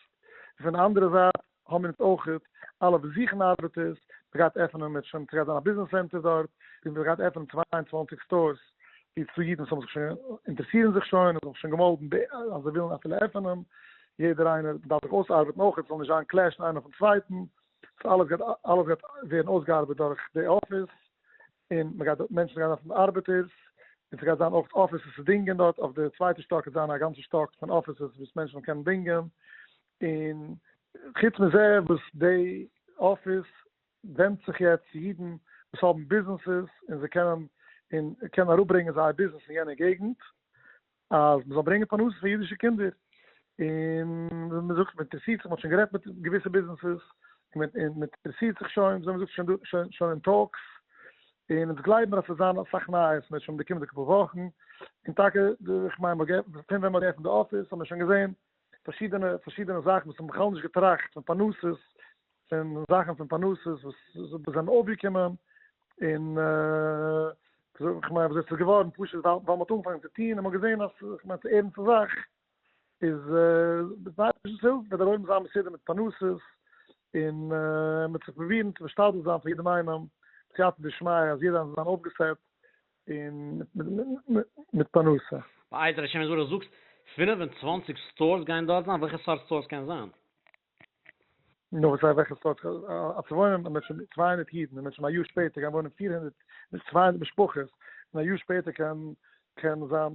און פון די אנדערע זייט האבן מיר אונז אויכעט אלע וואס זוכן ארבעטערס, מען גייט עפענען מיט שוין, ס'גייט זיין א ביזנעס center דארט, ווי מען גייט עפענען 22 stores, ווי ס'דא אידן וואס האבן זיך שוין, אינטערעסירן זיך שוין, און האבן זיך שוין געמאלדן אז זיי ווילן אפילו עפענען, יעדער איינער דארף זיך אויסארבעטן אויכעט, ס'זאל נישט זיין clash ן איינער אויפן צווייטן, so אלעס גייט אלעס גייט ווערן אויסגעארבעט דורך די אפיס, און מען גייט מענטשן גייען דארפן ארבעטערס, און ס'גייט זיין אויך אפיסעס צו דינגען דארט, אויף די צווייטע שטאק וועט זיין א גאנצע שטאק פון אפיסעס וואס מענטשן קענען דינגען, און חוץ מזה וואס די אפיס ווענדט זיך יעצט צו אידן וואס האבן ביזנעסעס און זיי קענען און קענען אראפברענגען זייער ביזנעס אין יענע געגנט, אז מ'זאל ברענגען פרנסה פאר אידישע קינדער, און מען זאגט מען אינטערעסירט זיך, מען האט שוין גערעדט מיט געוויסע ביזנעסעס, און מען אינטערעסירט זיך שוין, אזוי מען זאגט שוין דא שוין שוין אין talks, און אונז גלייבן מיר אז ס'וועט זיין אסאך נייעס מען שוין די קומענדיגע פאר וואכן, און טאקע איך מיין מ'האט געעפנט פון ווען מ'האט געעפנט די אפיס האט מען שוין געזען פארשידענע פארשידענע זאכן וואס האבן בכלל נישט געטראכט פון פרנסות, פון זאכן פון פרנסות וואס זענען אויפגעקומען, און איך מיין וואס עס איז געווארן פשוט ווייל מען האט אנגעפאנגען צו טון און מען האט געזען אז איך מיין ס'איז ערנסטע זאך, איז מיטן אייבערשטנ'ס הילף וועט דער עולם זיין מסודר מיט פרנסות, און מען וועט זיך פרובירן צו משתדל זיין פאר יעדעם איינעם בסייעתא דשמיא אז יעדער איינער זאל זיין אויפגע set און מיט פרנסה. בעזר השם יתברך זאגסט 25 stores גייען דארט זיין? וועלכע סארט stores קען זיין? נו וואס הייסט וועלכע סארט? אז ס'וואוינען מענטשן 200 אידן און מענטשן א יאר שפעטער גייען וואוינען 400 200 משפחות און א יאר שפעטער קען קען זיין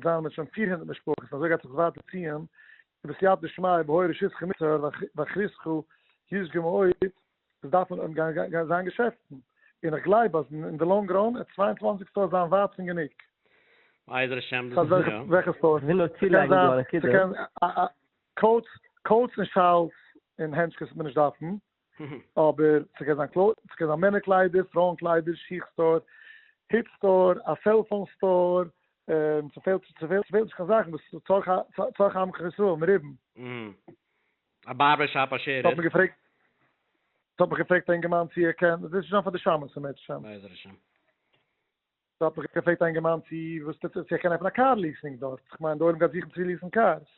זיין מענטשן 400 משפחות און אזוי גייט זיך עס ווייטער ציען ובסייעתא דשמיא בהור רשותך מצר ואחריתך ישגה מאוד עס דארף מען גיין זיין געשעפטן און איך גלייב אז אין די long run וועט 22 stores זיין ווייט פון גענוג. בעזר השם דאס איז יא. וועלכע stores? איך וויל נאר צולייגן דא א נקודה. coats coats און שאלס און הענטשקעס וועט מען נישט דארפן, אבער ס'קען זיין קלאו ס'קען זיין מענער קליידער, פרויען קליידער, שיך store, היט store, א cellphone store, ס'פעלט ס'פעלט נישט קיין זאכן וואס צרכי צרכי עמך ישראל מרובים. א barber shop א שערער. ס'האט מיר געפרעגט ס'האט מיך געפרעגט א אינגערמאן צו ער קען, דאס איז שוין פאר די שמש אם ירצה השם. בעזר השם. ס'האט מיך געפרעגט א אינגערמאן צו וואס טוט זיך, צו ער קען עפענען א car leasing דארט, איך מיין די עולם גייט זוכן צו lease ן cars.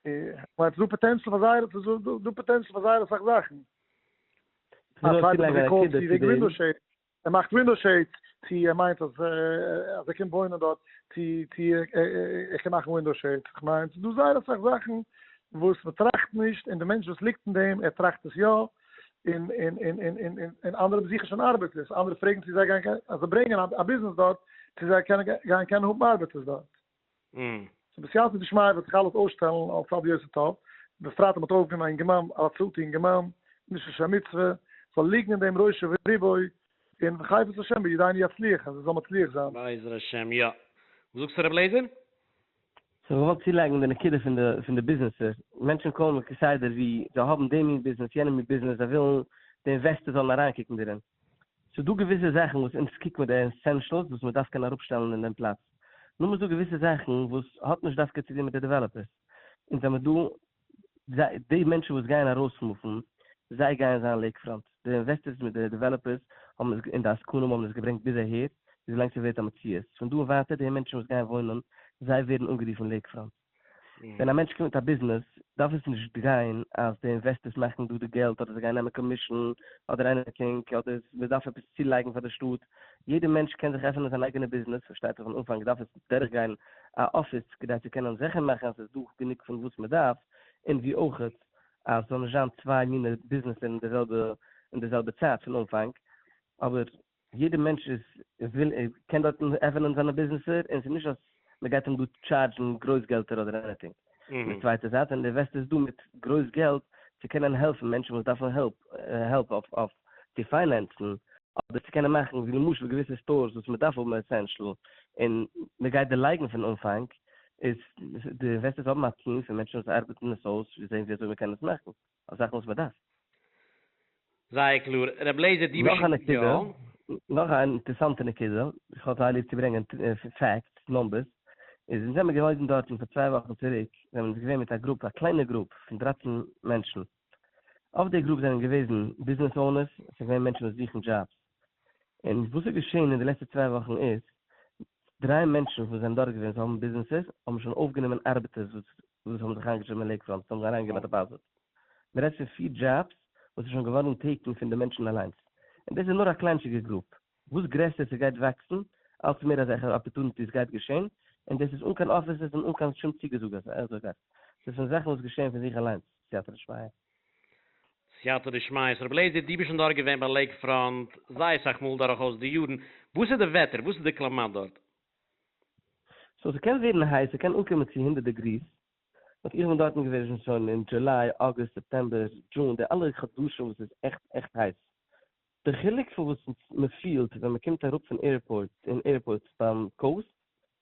איך מיין ס'איז דא potential פאר זייער, ס'איז דא potential פאר זייער אסאך זאכן. כ'וויל א נאר צווייטער האט צולייגן מיך א גע call ט נקודה צו צו וועגן דעם. window shades, ער מאכט window shades, צו ער מיינט אז אז ער קומט וואוינען דארט, צו צו ער קען מאכן window shades, איך מיין ס'איז דא זייער אסאך זאכן וואס מ'טראכט נישט, און די מענטש וואס ליגט אין דעם ער טראכט עס יא, און און און און און און און אנדערע זוכן שוין ארבעטערס, אנדערע פרעגן צו זיי גייען אז זיי ברענגען א ביזנעס דארט, צו זיי קענען גייען קענען האבן ארבעטערס דארט. so בסייעתא דשמיא וועט זיך אלעס אויסשטעלן על צד יותר טוב, בפרט אז מ'האט אויפגענומען א אינגערמאן, א באצאלטע אינגערמאן, נישט לשם מצוה, זאל ליגן אין דעם ראשו ורובו, און וחפץ השם בידינו יצליח, אז עס זאל מצליח זיין. בעזר השם, יא. וואס זאגסטו ר' לעזער? so איך וואלט צולייגן די נקודה פון די פון די ביזנעסער, מענטשן call ן מיר כסדר ווי זיי האבן די מין ביזנעס יענע מין ביזנעס זיי ווילן די investor זאלן אריינקוקן דערין, ס'איז דא געוויסע זאכן וואס אונז קוקן מיר די essentials וואס מ'דארף קענען אראפשטעלן אין דעם פלאץ, נאר מ'איז דא געוויסע זאכן וואס האט נישט דווקא צו טון מיט די developers, אונז זעמיר דא זיי, די מענטשן וואס גייען ארויסמופן, זיי גייען זיין לעיקפראנט, די investors מיט די developers האבן עס, און די עסקנים האבן עס געברענגט ביז אהער, ביז ווילאנג ס'ווערט א מציאות, פון דא און ווייטער די מענטשן וואס גייען וואוינען, זיי ווערן אנגערופן לעיקפראנט. ווען א מענטש קומט מיט א ביזנעס, דארף עס נישט גיין אז די investors מאכן דא די געלט, אדער זיי גייען נעמען commission, אדער anything, אדער מ'דארף עפעס צולייגן פאר די שטאט, יעדער מענטש קען זיך עפענען זיין אייגענע ביזנעס, פארשטייט זיך אין אנפאנג דארף עס דורכגיין א אפיס כדי צו קענען זיכער מאכן אז ס'איז דא גענוג פון וואס מ'דארף, און ווי אויכעט אז ס'זאל נישט זיין צוויי מיני ביזנעסער אין די זעלבע אין די זעלבע צייט פון אנפאנג, אבער יעדער מענטש איז וויל קען דארטן עפענען זיינע ביזנעסער און ס'איז נישט אז מ'גייט אים דא טשארדזשן גרויס געלטער אדער anything. פון די צווייטע זייט זענען די investors דא מיט גרויס געלט צו קענען העלפן מענטשן וואס דארפן העלפ העלפ אויף אויף. צו finance ן אדער צו קענען מאכן ווי למשל געוויסע stores וואס מען דארף האבן essential און מען גייט דערלייגן פון אנפאנג, איז די investors האבן א טיעם פון מענטשן וואס ארבעטן עס אויס ווי זען ווי אזוי מען קען עס מאכן אויף זאכן וואס מען דארף. זייער קלאר. ר' לעזער דו נאך א ביסט יא. נקודה, נאך א אינטערסאנטע נקודה, איך האב זייער ליב צו ברענגען facts, numbers, איז אונז זעמיר געוועזן דארטן פאר צוויי וואכן צוריק, זעמיר אונז געווען מיט א group, א קליינע group פון 13 מענטשן, אויף די group זענען געוועזן business owners, עס זענען געווען מענטשן וואס זוכן דזשאבס, און וואס איז געשען אין די לעצטע צוויי וואכן איז, דריי מענטשן וואס זענען דארט געווען, זיי האבן businesses, האבן שוין אויפגענומען ארבעטערס וואס וואס האבן זיך איינגעשריבן אין לעיקפראנט, זיי האבן אריינגעגעבן א deposit. מען רעדט פון פיר דזשאבס וואס איז שוין געווארן taken פון די מענטשן אליינס. און דאס איז נאר א קליינטשיגע group. וואס גרעסער ס'גייט וואקסן, אלץ מער אזעלכע opportunities גייט געשען, און דאס איז אן קיין offices און אן קיין שום צוגעזאג אזוי גייט. ס'איז פון זאכן וואס געשען פון זיך אליינס, סייעתא דשמיא. סייעתא דשמיא. ר' לעזער, דו ביסט שוין דארט געווען ביי לעיקפראנט זייער סאך מאל דורכאויס די יארן. וואס איז די וועטער? וואס איז די קלימאט דארט? so ס'קען ווערן הייס, ס'קען אנקומען צו הונדערט degrees, but איך בין דארטן געוועזן שוין אין July, August, September, June, די אלע חדשים וואס איז עכט עכט הייס. די חילוק פון וואס מען פילט ווען מען קומט אראפ פון airport אין airport ביים coast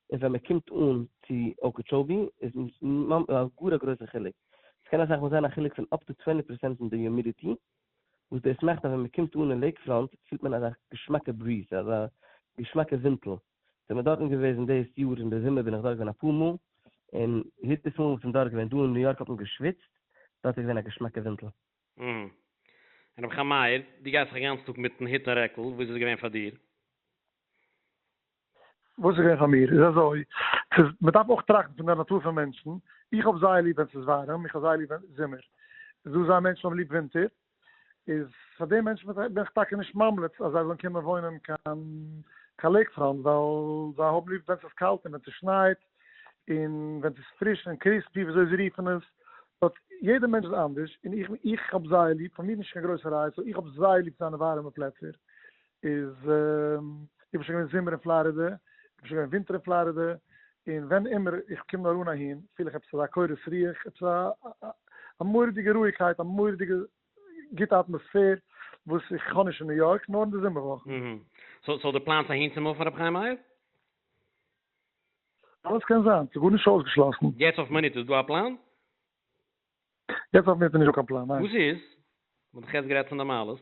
און ווען מען קומט אן צו אוקעטשאבי איז גאר א גרויסע חילוק. ס'קען אסאך מאל זיין א חילוק פון up to twenty percent אין די humidity, וואס דאס מאכט אז ווען מען קומט אן אין לעיקפראנט פילט מען אזא געשמאקע breeze, אזא געשמאקע ווינטל. זענען מיר דארטן געוועזן דאס יאר אין די זומער בין איך דארט געווען אפאר מאל, און יעדעס מאל וואס כ'בין דארט געווען דא אין ניו יארק האט מען געשוויצט, דארט איז געווען א געשמאקע ווינטל. און רבי חיים מאיר, דו גייסט זיך א גאנצן טאג מיטן הוט און רעקל, וואס איז געווען פאר דיר? וואס איז געווען פאר מיר איז אזוי, ס'איז, מען דארף אויך טראכטן פון די נאטור פון מענטשן, איך האב זייער ליב ווען ס'איז ווארעם, איך האב זייער ליב ווען זומער, ס'איז דא זיי מענטשן האבן ליב ווינטער, איז פאר די מענטשן בין איך טאקע נישט ממליץ אז זיי זאלן קומען וואוינען קיין קיין לעיקפראנט, ווייל זיי האבן ליב ווען ס'איז קאלט און ווען ס'שנייט, און ווען ס'איז פריש און crispy וויאזוי זיי רופן עס, but יעדער מענטש איז אנדערש, און איך איך האב זייער ליב, פאר מיר איז נישט קיין גרויסע רייע, so איך האב זייער ליב צו זיין אין ווארעמע פלעצער, איז איך בין שוין געווען זומער אין פלארידע, איך בין שוין געווען ווינטער אין פלארידע, און ווען אימער איך קום נאר אן אהין, פיל איך עפעס אזא קורת רוח, עפעס א א מורא'דיגע רואיגקייט, א מורא'דיגע גוטע אטמאספער, וואס איך האב נישט אין ניו יארק, נאר אין די זומער וואכן. so דו פלאנסט אהין צו move ן רבי חיים מאיר? אלעס קען זיין, ס'איז גארנישט אויסגעשלאסן. יעצט אויף מינוט איז דא א פלאן? יעצט אויף מינוט איז נישטא קיין פלאן, ניין. וואס איז? מ'האט דאך יעצט גערעדט פון די מעלות.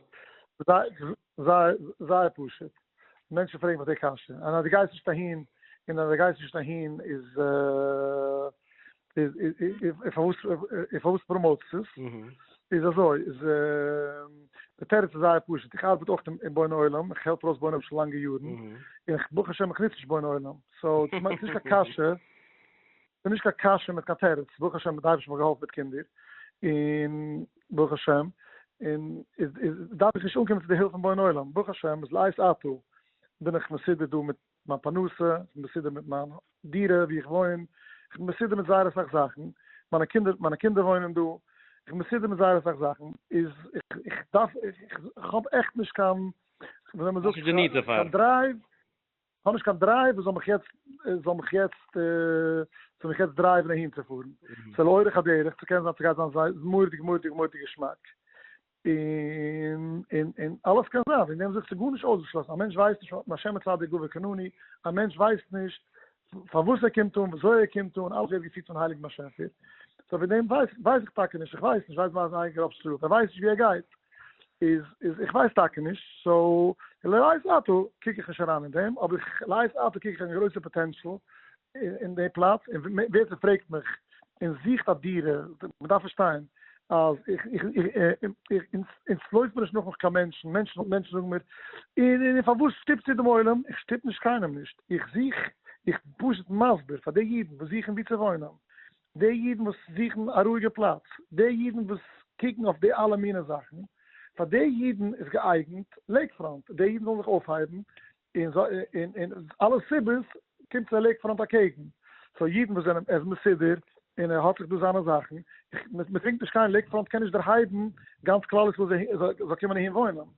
זייער זייער פשוט. מענטשן פרעגן מיך די קשיא, און אז דו גייסט נישט אהין, און אז דו גייסט נישט אהין איז איז פארוואס פארוואס promote סטו עס? איז אזוי, איז די תירוץ איז זייער פשוט, איך ארבעט אויך אין בוני עולם, איך העלף ארויס בוני עולם שוין לאנגע יארן, און ברוך השם איך נוץ נישט בוני עולם, so ס'איז נישט קיין קשיא, ס'איז נישט קיין קשיא מיט קיין תירוץ, ברוך השם די אייבערשטער האט מיך געהאלפן מיט קינדער, און ברוך השם, און איז איז דארף איך נישט אנקומען צו די הילף פון בוני עולם, ברוך השם איז לעת עתה בין איך מסודר דא מיט מיין פרנסה, איך בין מסודר מיט מיין דירה ווי איך וואוין, איך בין מסודר מיט זייער אסאך זאכן, מיינע קינדער מיינע קינדער וואוינען דא, איך בין מסודר מיט זייער אסאך זאכן, איז איך איך דארף איך האב עכט נישט קיין, ווי אזוי מ'זאגט, קיין drive, כ'האב נישט קיין drive וואס זאל מיך יעצט זאל מיך יעצט זאל מיך יעצט drive ן אהין צו פארן. ס'איז לאורך הדרך, ס'קען זיין ס'גייט זיין זייער מורא'דיג מורא'דיג מורא'דיג געשמאק. און און און אלעס קען זיין, וועגן דעם זאג איך ס'איז גארנישט אויסגעשלאסן, א מענטש ווייסט נישט מהשם מצעדי גבר כוננו, א מענטש ווייסט נישט פארוואס ער קומט אן, וויאזוי ער קומט אן, אלעס ווערט געפירט פון הייליגן באשעפער. so וועגן דעם ווייס ווייס איך טאקע נישט, איך ווייס נישט, ווייסט מיין אייגענער אפסטרוף, ער ווייסט נישט ווי ער גייט. איז איז איך ווייס טאקע נישט, so לעת עתה קוק איך נישט אריין אין דעם, אבער איך לעת עתה קוק איך אין גרויסע potential אין די פלאץ, און ווער ס'פרעגט מיך און זוכט א דירה, מ'דארף פארשטיין אז איך איך איך אונז אונז לויפט מיר נישט נאך נאך קיין מענטשן, מענטשן מענטשן זאגן מיר, און און פארוואס שטופסטו דעם עולם, איך שטופ נישט קיינעם נישט, איך זוך, איך פשוט מסביר פאר די אידן וואס זוכן וואו צו וואוינען, די אידן וואס זוכן א רואיגע פלאץ, די אידן וואס קוקן אויף די אלע מיני זאכן, פאר די אידן איז געאייגנט לעיקפראנט, די אידן זאלן זיך אויפהייבן, און און אלע סיבות קומט זיי לעיקפראנט אקעגן, so אידן וואס זענען ער איז מסודר און ער האט זיך דא זיינע זאכן, מען טרינקט נישט קיין, לעיקפראנט קען נישט דערהייבן גאנץ כלל ישראל זאל קומען אהין וואוינען,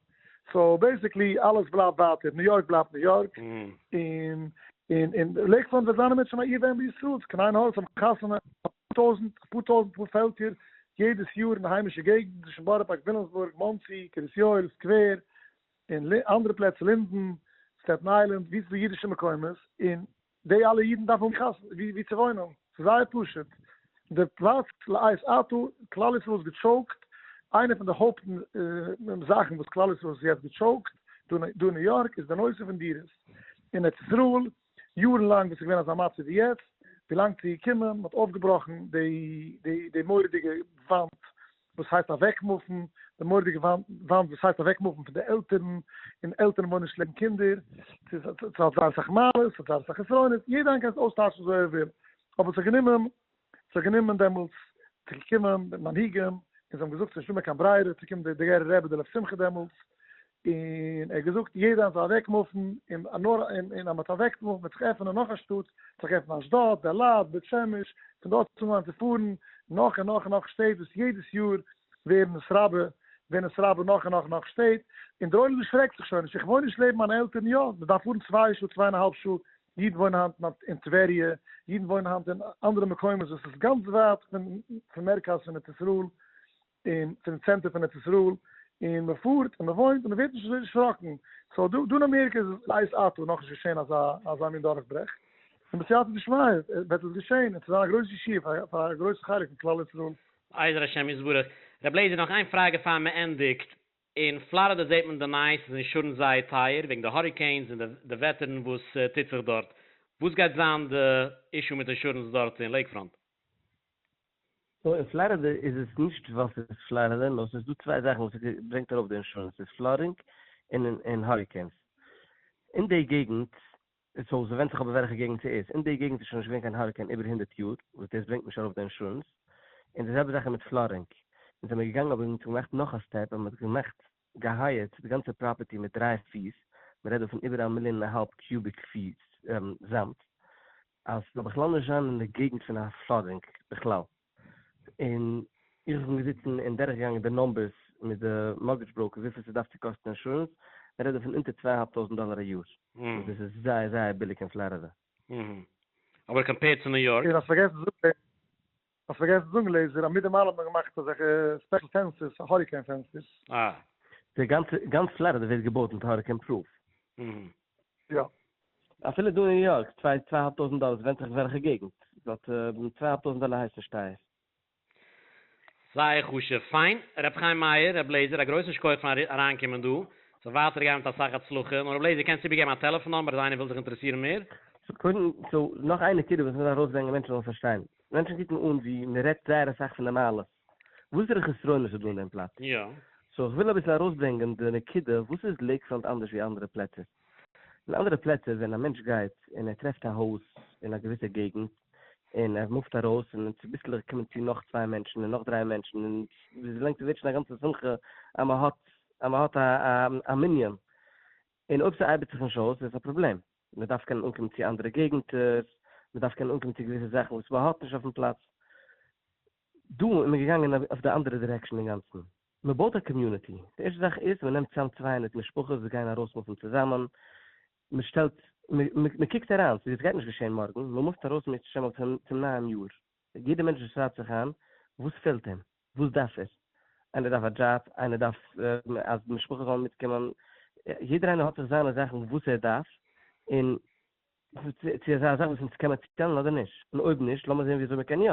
so basically אלעס בלייבט ווייטער, ניו יארק בלייבט ניו יארק, און און און לעיקפראנט וועט זיין א מענטש פון א עיר ואם בישראל, קיין עין הרע האבן חתונה אפאר טויזנט, אפאר טויזנט פאר פעלקער יעדעס יאר אין די היימישע געגנט, צווישן בארא פארק, וויליאמסבורג, מאנסי, קרית יואל, סקווער. אין אנדערע פלעצער לינדען, סטעטן איילענד, ווי ס'איז דא אידישע מקומות, און די אלע אידן דארפן האבן חתונה ווי צו וואוינען, ס'איז זייער פשוט, די פלאץ לעת עתה, כלל ישראל איז געטשאוקט, איינע פון די הויפט זאכן וואס כלל ישראל איז יעצט געטשאוקט דא אין ניו יארק איז די נושא פון דירות, אין ארץ ישראל יארן לאנג וואס איז געווען אזא מצב ווי יעצט, ווילאנג ס'איז געקומען, מ'האט אויפגעבראכן די די מורא'דיגע וואנט וואס הייסט אוועקמופן, די מורא'דיגע וואנט וואס הייסט אוועקמופן פון די עלטערן, און עלטערן וואוינען נישט לעבן קינדער, ס'האט זייער אסאך מעלות, ס'האט זייער אסאך חסרונות, יעדער איינער קען עס אויסטייטשן וויאזוי ער וויל, אבער ס'האט גענומען, ס'האט גענומען דעמאלטס, ס'איז געקומען די מנהיגים, און זיי האבן געזאגט ס'איז נישטא מער קיין ברירה, ס'איז געקומען דער גערער רבי דער לב שמחה דעמאלטס, און ער האט געזאגט יעדער זאל אוועק מופן, און נאר און אז מ'האט אוועק מופן וועט זיך עפענען נאך א שטאט, וועט זיך עפענען אשדוד, אלעד, בית שמש, פון דארט האט אנגעהויבן צו פארן נאך און נאך און נאך שטעט וואס יעדעס יאר ווערן נתרבה, ווערן נתרבה נאך און נאך און נאך שטעט, און דער עולם דערשרעקט זיך שוין נישט, איך וואוין נישט לעבן מיינע עלטערן, יא, מ'דארף פארן צוויי שעה, צוויי און א האלב שעה, אידן וואוינען היינט אין טבריה, אידן וואוינען היינט אין אנדערע מקומות וואס איז גאנץ ווייט פון מרכז פון ארץ ישראל, און פון צענטער פון ארץ ישראל, און מען פארט און מען וואוינט און מען ווערט נישט אזוי דערשראקן, so דא דא אין אמעריקע איז עס לעת עתה נאכנישט געשען אזא אזא מין דורכברעך, און בסייעתא דשמיא וועט עס געשען און ס'זיין א גרויסע ישועה פאר א גרויסע חלק פון כלל ישראל. בעזר השם יתברך. ר' לעזער נאך איין פראגע פאר מען ענדיגט, אין פלארידע זעט מען די נייעס איז אינשורענס זייער טייער וועגן די hurricanes און די וועטערן וואס טוט זיך דארט, וואס גייט זיין די issue מיט אינשורענס דארט אין לעיקפראנט? so אין פלארידע איז עס נישט ווייל ס'איז פלארידע, נאר ס'איז דא צוויי זאכן וואס ברענגט ארויף די אינשורענס, ס'איז flooding און hurricanes. אין די געגנט, so ס'ווענדט זיך אבער וועלכע געגנט ס'איז, אין די געגנט איז שוין נישט געווען קיין hurricane איבער הונדרעט יאר, וואס דאס ברענגט נישט ארויף די אינשורענס, און די זעלבע זאך איז מיט flooding. אונז זעמיר געגאנגען אבער אונז האבן געמאכט נאך א step אז מ'האט געמאכט געהייערט די גאנצע property מיט דריי פיס, מ'רעדט דא פון איבער א מיליאן און א האלב cubic פיס זאמד, אז ס'זאל בכלל נישט זיין אין די געגנט פון א flooding בכלל, און איך בין געזיצן און דורכגעגאנגען די numbers מיט די mortgage broker וויפיל ס'דארף צו קאסטן אינשורענס, מ'רעדט דא פון אונטער צוויי אהאלב טויזנט דאלער א יאר, וואס דאס איז זייער זייער ביליג אין פלארידע. אבער compared צו ניו יארק? און האסט פארגעסן צו זאגן האסט פארגעסן צו זאגן לעיזער אז מיט דעם אלעם האט מען געמאכט אזעלכע special fences, hurricane fences. אה. די גאנצע גאנץ פלארידע ווערט געבויט מיט hurricane proof. יא. אפילו דא אין ניו יארק, צוויי צוויי אהאלב טויזנט דאלער, ס'ווענדט זיך וועלכע געגנט, but צוויי אהאלב טויזנט דאלער הייסט נישט טייער. זייער חשוב. פיין. ר' חיים מאיר, ר' לעזער, א גרויסן שכוח פארן אריינקומען דא. ס'זאל ווייטער גיין מיט אסאך הצלחה. נאר ר' לעזער, קענסט איבערגעבן א טעלעפאן number אז איינער וויל זיך אינטערעסירן מער? so קודם, so נאך איין נקודה וואס מ'דארף ארויסברענגען מענטשן זאלן פארשטיין. מענטשן קוקן אן ווי מ'רעדט זייער אסאך פון די מעלות. וואסערע חסרונות איז דא אין דעם פלאץ? יא. so איך וויל אביסל ארויסברענגען די נקודה, וואס איז לעיקפראנט אנדערש ווי אנדערע פלעצער? אין אנדערע פלעצער ווען א מענטש גייט און ער טרעפט א הויז אין א געוויסע געגנט און ער מופט ארויס און צוביסלעך קומען צו נאך צוויי מענטשן און נאך דריי מענטשן און ווילאנג ס'ווערט שוין א גאנצע שמחה אז מ'האט אז מ'האט א מנין און אויב ס'ארבעט זיך נישט אויס איז עס א פראבלעם מ'דארף קענען אנקומען צו אנדערע געגנטער מ'דארף קענען אנקומען צו געוויסע זאכן וואס מ'האט נישט אויפן פלאץ. דא איז מען געגאנגען אויף די אנדערע direction אינגאנצן, מען בויט א community, די ערשטע זאך איז מען נעמט צאם 200 משפחות וואס גייען ארויסמופן צוזאמען, מען שטעלט, מען קוקט אריין, ס'איז גייט נישט געשען מארגן, מען מופט ארויס אם ירצה השם אויף צום נייעם יאר, יעדער מענטש וואס שרייבט זיך איין, וואס פעלט אים? וואס דארף ער? איינער דארף א דזשאב, איינער דארף אז די משפחה זאל מיטקומען, יעדער איינער האט זיך זיינע זאכן וואס ער דארף, און צו אזא זאך וואס אונז קען מען צושטעלן אדער נישט, און אויב נישט לאמיר זען וויאזוי מען קען יא.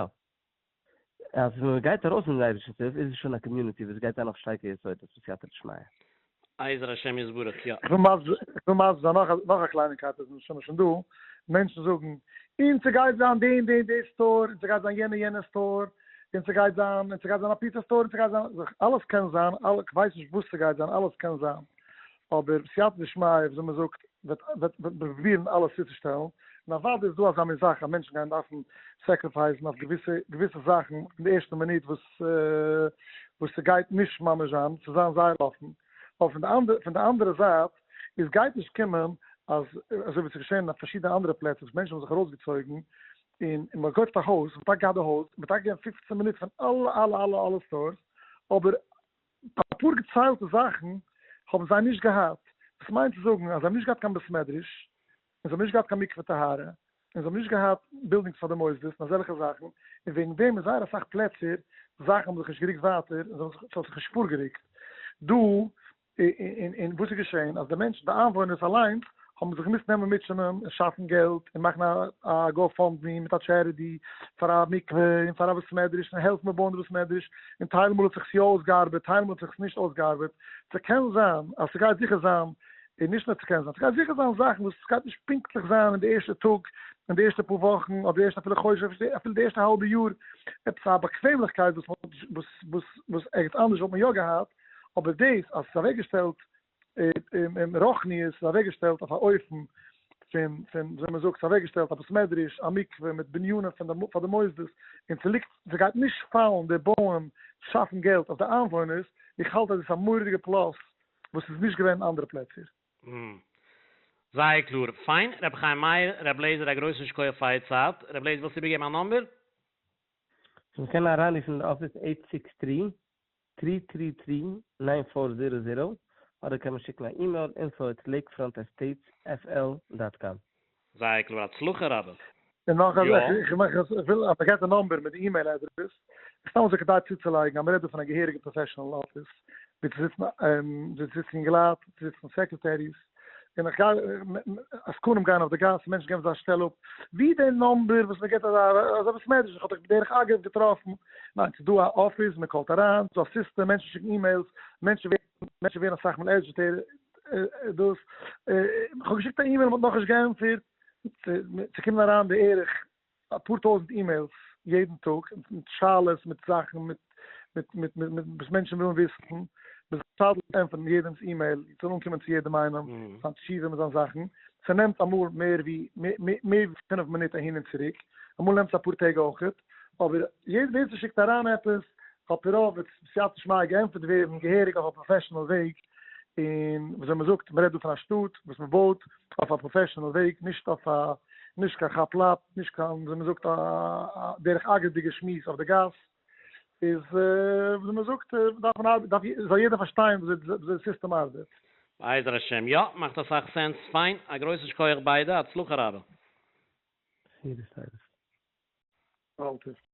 אז ווען מען גייט ארויס מיטן אייבערשטנ'ס הילף איז עס שוין א community וואס גייט זיין אויף שטארקע יסודות בסייעתא דשמיא. בעזר השם יתברך, יא. איך וויל מסביר זיין נאך א קלייניקייט אז מ'איז שוין דא, מענטשן זאגן, און ס'גייט זיין די און די און די store, און ס'גייט זיין יענע יענע store, און ס'גייט זיין, און ס'גייט זיין א פיצא store, און ס'גייט זיין, אלעס קען זיין, כ'ווייס נישט וואס ס'גייט זיין, אלעס קען זיין, אבער בסייעתא דשמיא, וויאזוי מ'זאגט, וועט וועט מען פרובירן אלעס צוצושטעלן, און אוודאי איז דא אזא מין זאך אז מענטשן גייען דארפן sacrifice ן אויף געוויסע געוויסע זאכן פון די ערשטע מינוט וואס וואס ס'גייט נישט ממש זיין, ס'זאל זיין זייער אפן, אבער פון די אנדערע פון די אנדערע זייט איז גייט נישט קומען אז אזוי ווי ס'איז געשען אין פארשידענע אנדערע פלעצער וואס מענטשן האבן זיך ארויסגעצויגן און און מ'האט געקויפט א הויז, מ'האט טאקע געהאט די הויז, מ'האט טאקע געווען פופצן מינוט פון אלע אלע אלע אלע stores, אבער אפאר געציילטע זאכן האבן זיי נישט געהאט, דאס מיינט צו זאגן אז זיי האבן נישט געהאט קיין בית מדרש, און זיי האבן נישט געהאט קיין מקווה טהרה, און זיי האבן נישט געהאט buildings פאר די מוסדות און אזעלכע זאכן, און וועגן דעם אין זייער אסאך פלעצער זאכן האבן זיך נישט גערוקט ווייטער און זיי האבן זיך ס'האט זיך נישט פארגערוקט. דא. און וואס איז געשען? אז די מענטשן, די איינוואוינערס אליינס, האבן זיך געמוזט נעמען מוטשענען און שאפן געלט און מאכן א GoFundMe מיט א charity פאר א מקווה און פאר א בית מדרש און העלפן בויען די בית מדרש, און טייל מאל האט זיך עס יא אויסגעארבעט, טייל מאל האט זיך עס נישט אויסגעארבעט. ס'קען זיין אז ס'גייט זיכער זיין, און נישט נאר ס'קען זיין, ס'גייט זיכער זיין זאכן וואס ס'גייט נישט פונקטליך זיין אין די ערשטע טאג, אין די ערשטע פאר וואכן, אדער די ערשטע אפילו חודש, אפילו די ערשטע האלבע יאר, עפעס א באקוועמליכקייט וואס מ'האט וואס וואס וואס ערגעץ אנדערש וואלט מען יא געהאט, אבער דאס אז ס'איז אוועקגעשטעלט רוחניות איז אוועקגעשטעלט אויף א אופן פון פון וויאזוי מ'זאגט ס'איז אוועקגעשטעלט א בית מדרש א מקווה מיט בנינים פון די פאר די מוסדות און ס'ליגט ס'גייט נישט פאלן די בויען שאפן געלט אויף די איינוואוינערס, איך האלט אז עס איז א מורא'דיגע plus וואס איז נישט געווען אין אנדערע פלעצער. זייער קלאר. פיין, ר' חיים מאיר, ר' לעזער א גרויסן שכוח פאר אייער צייט. ר' לעזער ווילסט איבערגעבן א number? מען קען אריינרופן אין די אפיס eight six three, three three three, nine four zero zero, אדער קען מען שיקן א email info at Lakefront Estates FL dot com. זייער קלאר, הצלחה רבה. און נאך א זאך, איך מאך עס, איך וויל אז מען געט די number מיט די email address, איז סתם אזוי כדאי צוצולייגן אז מען רעדט דא פון א געהעריגע professional אפיס, ווי צו זיצן, ווי צו זיצן אינגעלייט, צו זיצן secretaries, און איך גיי, עסקנים גייען אויף די גאס, מענטשן געבן זיי א שטעל אפ, ווי די number וואס מען געט אזא אזא בית מדרש, איך האב דיך בדרך אגב געטראפן, ניין, ס'איז דא א אפיס, מען call ט אריין, ס'איז דא א סיסטעם, מענטשן שיקן emails, מענטשן ווערן, מענטשן ווערן אסאך מאל agitated, דאס, איך האב געשיקט א אימעיל, מען האט נאכנישט געענטפערט, ס'קומען אריין בערך אפאר טויזנט emails יעדן טאג, מיט שאלות, מיט זאכן, מיט מיט מיט מיט וואס מענטשן ווילן וויסן, מ'איז משתדל ענטפערן יעדעמ'ס אימעיל, ס'זאל אנקומען צו יעדעם איינעם, זיין תשובה מיט זיין זאכן, ס'נעמט אמאל מער ווי מער ווי פינף מינוט אהין און צוריק, אמאל נעמט עס אפאר טעג אויכעט, אבער יעדער ווער ס'שיקט אריין עפעס, על פי רוב וועט בסייעתא דשמיא געענטפערט ווערן געהעריג אויף א professional וועג, און וויאזוי מ'זאגט, מ'רעדט דא פון א שטאט וואס מ'בויט אויף א professional וועג, נישט אויף א, נישט קיין כאפ לאפ, נישט קיין וויאזוי מ'זאגט א דרך אגב'דיגע שמועס אויף די גאס, איז וויאזוי מ'זאגט דארף מען ארבעטן, דארף זאל יעדער פארשטיין וויאזוי די סיסטעם ארבעט. בעזר השם, יא, מאכט אסאך sense, פיין, א גרויסן שכוח ביידע, הצלחה רבה. בשורות טובות. מזל טוב.